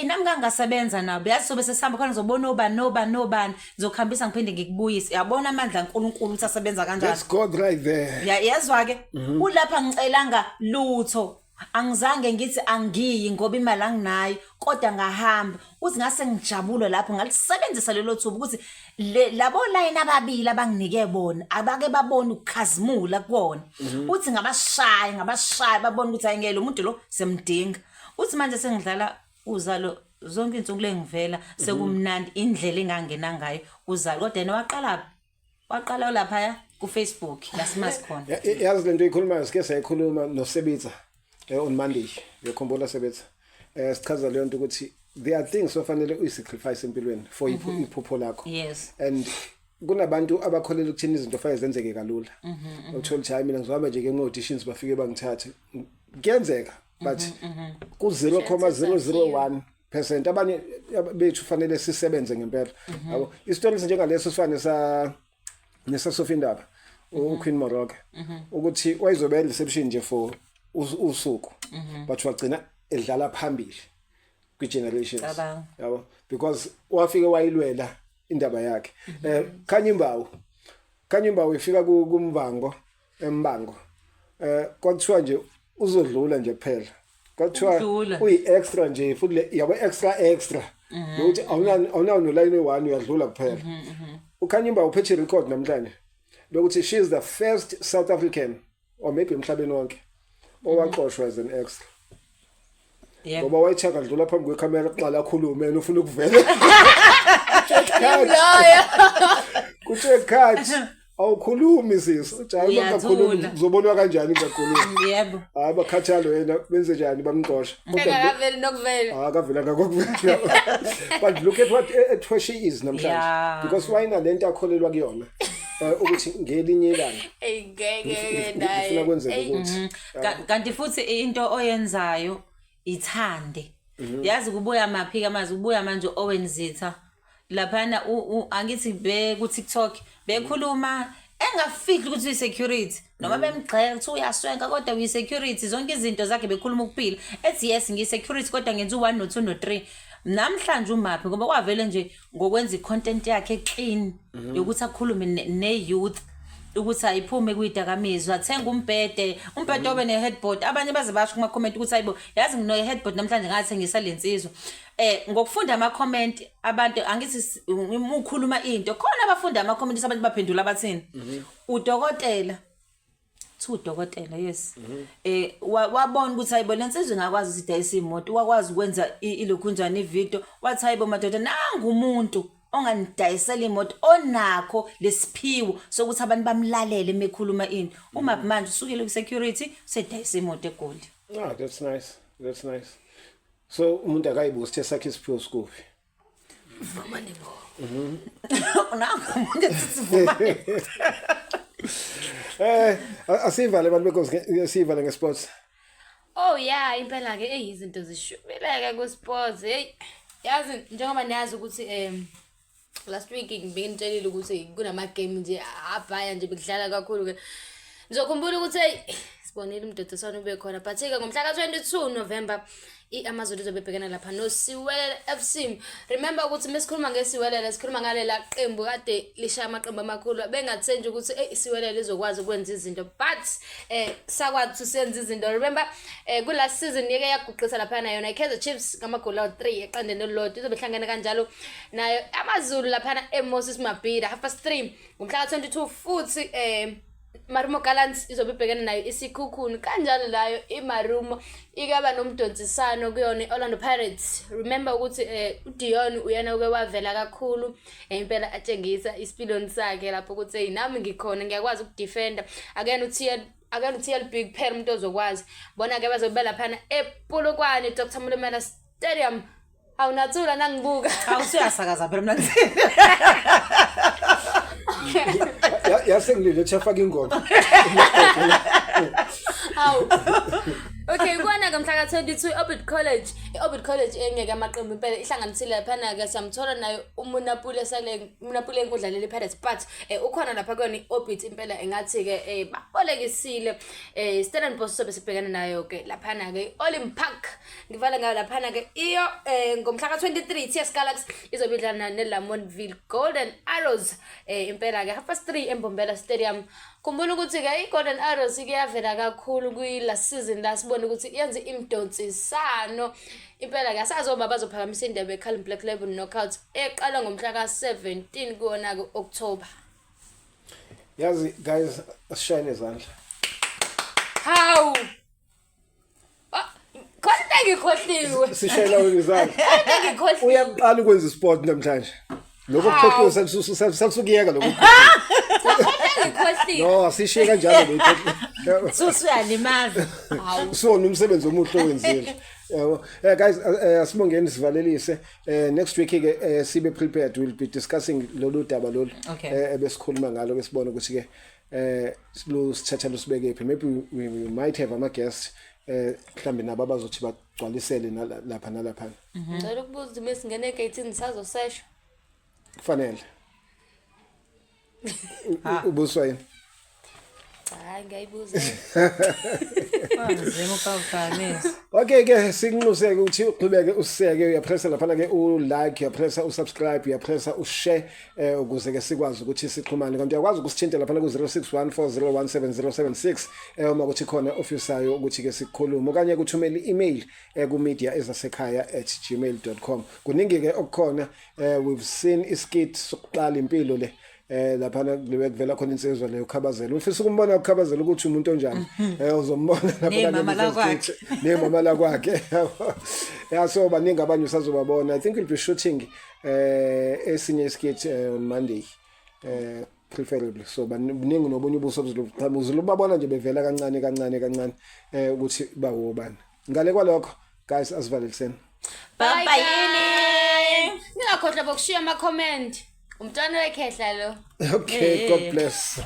nami ngangasebenza nabo yazi sobe sesihamba khona ngizobona obani nobani nobani ngizokuhambisa ngiphinde ngikubuyise yabona amandla kaNkulunkulu ukuthi asebenza kanjani. That's God right there. Ya yezwa ke ulapha ngicelanga lutho angizange ngithi angiyi ngoba imali anginayo kodwa ngahamba. Uthi ngase ngijabule lapho ngalisebenzisa lelo thuba ukuthi labo line ababili abanginike bona abake babone ukukhazimula kubona. Uthi ngabashaya babona ukuthi ayingeke lo muntu lo semdinga. Uthi manje sengidlala uzalo zonke insuku lengivela sekumnandi indlela engangena ngayo uzalo kodwa yena waqala lapha ku Facebook la simazi khona. Yazi lento ikhulumayo sike sayikhuluma noSebitsa on Monday. Uyakhumbula Sebitsa? Sichaza leyo nto ukuthi there are things ofanele uyisacrifice empilweni for iphupho lakho. Yes. And kunabantu abakholelwa ukuthini izinto fanele zenzeke kalula. Uthola ukuthi hayi mina ngizohamba nje ke auditions bafike bangithathe. Kuyenzeka. But ku 0.001% abanye bethu fanele sisebenze ngempela, yabo. Isitori njengaleso sifane sa nesaSophie Indaba, uQueen Moroka, ukuthi wayezobe reception nje for usuku, but wagcina edlala phambili kwi-Generations. Cabanga. Yabo, because wafike wayilwela indaba yakhe. Khanyi Mbau, Khanyi Mbau ifika kumbango embango, kwathiwa nje uzodlula nje kuphela, kwathiwa Udlula. uyi extra nje futhi le yabo, extra extra ukuthi awunawo no line 1, uyadlula kuphela. uKhanyi Mbau uphethe record namhlanje lokuthi she is the first South African or maybe emhlabeni wonke owaxoshwa as an extra, ngoba wayethaka dlula phambi kwekhamera kuqala akhulume, yena ufuna ukuvela. Loyo. Kuthe cut, awukhulumi sisi, uthi hayi, Uyathula. bangakhulumi uzobonwa kanjani ngakhulumi? Hayi, bakhathalo yena, benze njani, bamxosha. Kodwa Engakaveli nokuvela. Akavela ngakokuvela, but look at where she is namhlanje, because wayena lento akholelwa kuyona, ukuthi ngelinye ilanga Eyi, ngeke ngifuna naye. kwenzeke Eyi. ukuthi Kanti futhi into oyenzayo ithande. Yazi kubuya maphi amazwi, kubuya manje Owen Zitha laphana, angithi be ku TikTok bekhuluma engafihli ukuthi uyi-security, noma bemgxeka ukuthi uyaswenka kodwa uyi-security, zonke izinto zakhe bekhuluma ukuphila, ethi yes, ngiyi-security kodwa ngenza u-1 no-2 no-3. Namhlanje umaphi? Ngoba kwavele nje ngokwenza i-content yakhe clean yokuthi akhulume ne-youth ukuthi ayiphume kwidakamizwa, athenga umbhede, umbhede obe ne-headboard. Abanye baze basho kuma-comment ukuthi hayibo, yazi ngino-headboard namhlanje, ngathengisa le nsizwa. Ngokufunda ama-comment abantu, angithi uma ukhuluma into khona abafunda ama-comment, abantu baphendula bathini. Udokotela thi, udokotela, yes, wabona ukuthi hayibo, lensizwa ingakwazi ukuthi idayise imoto, wakwazi ukwenza ilokhunjani ivideo, wathi hayibo madoda, nangu umuntu onganidayisela imoto onakho lesiphiwo sokuthi abantu bamlalele mekhuluma into. Uma manje usukile ku-security, usedayisa imoto eGoli. Ah, that's nice, that's nice. So umuntu akayibuzi ukuthi esakhe isiphiwo sikuphi. Vumani bo. Nangu umuntu ethi vumani. Asivale bantu benkosi, sivale ngesports. Oh yeah, impela ke, hey, izinto zishubile ke ku sports. Hey, yazi njengoba niyazi ukuthi last week ngibengitshelile ukuthi kunama game nje abhaya nje, bekudlala kakhulu ke. Ngizokhumbula ukuthi hey, sibonile umdodosana ube khona, but ke ngomhla ka-22 November i-Amazulu izobe ibhekana lapha noSiwelele FC. Remember ukuthi mesikhuluma ngeSiwelele, sikhuluma ngalela qembu kade lishaya amaqembu amakhulu, bengathenji ukuthi hey, iSiwelele izokwazi ukwenza izinto, but sakwazi ukuthi senze izinto. Remember ku last season yeke yaguqisa lapha yona iKaizer Chiefs ngamagoli awu-3 eqandeni elilodwa. Izobe ihlangene kanjalo nayo AmaZulu laphana eMoses Mabhida, 3:30 ngomhla ka-22. Futhi Marumo Gallants izobe ibhekene nayo iSikhukhuni, kanjalo layo iMarumo ikaba nomdonsisano kuyona i-Orlando Pirates. Remember ukuthi uDion uyena uke wavela kakhulu, impela atshengisa isipiloni sakhe lapho ukuthi hey, nami ngikhona, ngiyakwazi ukudefenda. Akuyena uTL, akuyena uTLB kuphela umuntu ozokwazi. Bona ke bazobe laphana ePolokwane, Dr Molemela Stadium. Awunathula nangibuka. Awusuyasakaza phela mina. Yase ngilinde ukuthi afake ingoma. Hawu. Okay, kwana ke mhla ka-22 i-Orbit College. I-Orbit College engeke amaqembu impela ihlanganisile laphana-ke, siyamthola nayo uMunapule Saleng, uMunapule udlalela i-Pirates, but ukhona lapha kuyona i-Orbit impela, engathi-ke babolekisile. Stellenbosch sobe sibhekana nayo-ke laphana-ke i-Olympark. Ngivala ngayo laphana-ke iyo ngomhla ka-23 TS Galaxy izobe idlala ne-Lamontville Golden Arrows, impela-ke 3:30 eMbombela Stadium. Khumbula ukuthi-ke i-Golden Arrows ike yavela kakhulu kwi-last season la sibone ukuthi yenze imidonsisano impela-ke. Asazi oba bazophakamisa indebe ye-Carling Black Label Knockout eqala ngomhla ka-17 kuwona-ke October. Yazi guys, asishayene izandla. Hawu! Ah, khona into engikhohliwe. Sishayela wena izandla. Khona into engikhohliwe. Uyaqala ukwenza isport namhlanje. Lokho Hawu. kukhohliwe, sasukuyeka lokho. Khona into engikhohliwe. No, asishiye kanjalo lokho. Susuyalimaza. Hawu. Sona umsebenzi omuhle owenzile. Yabo. Guys, asibongeni, sivalelise. Next week ke sibe prepared, we'll be discussing lolu daba lolu ebesikhuluma ngalo, besibona ukuthi ke lo sithatha lusibeke phi. Maybe we might have ama guests. Mhlambe nabo abazothi bagcwalisele lapha nalapha. Ngicela ukubuza ukuthi mesingena egeyithini sazoseshwa. Kufanele. Ubuswa yini? Hayi, ngiyayibuza. Nzima ukawufanisa. Okay ke, sikunxuseke ukuthi uqhubeke useke, uyapressa lapha ke u like, uyapressa u subscribe, uyapressa u share ukuze ke sikwazi ukuthi sixhumane. Kanti uyakwazi ukusithinta lapha ku 0614017076 uma kuthi khona ofisayo ukuthi ke sikhulume, okanye kuthumela i-email ku mediaezasekhaya@gmail.com. Kuningi ke okukhona. We've seen iskit sokuqala, impilo le lapha kuvela khona insizwa leyo ukhabazela. Ufisa ukumbona ukhabazela ukuthi umuntu onjani, uzombona lapha. Nemama lakwakhe. Nemama lakwakhe. Yeah, so baningi abanye usazobabona. I think we'll be shooting esinye iskit on Monday preferably. So baningi nobunye ubuso obuzoqhamuza, uzobabona nje bevela kancane kancane kancane ukuthi bawobani. Ngale kwalokho guys, asivaleliseni. Bye bye. Ningakhohlwa bokushiya ama comment. Umntwana wekhehla lo. Okay, God bless.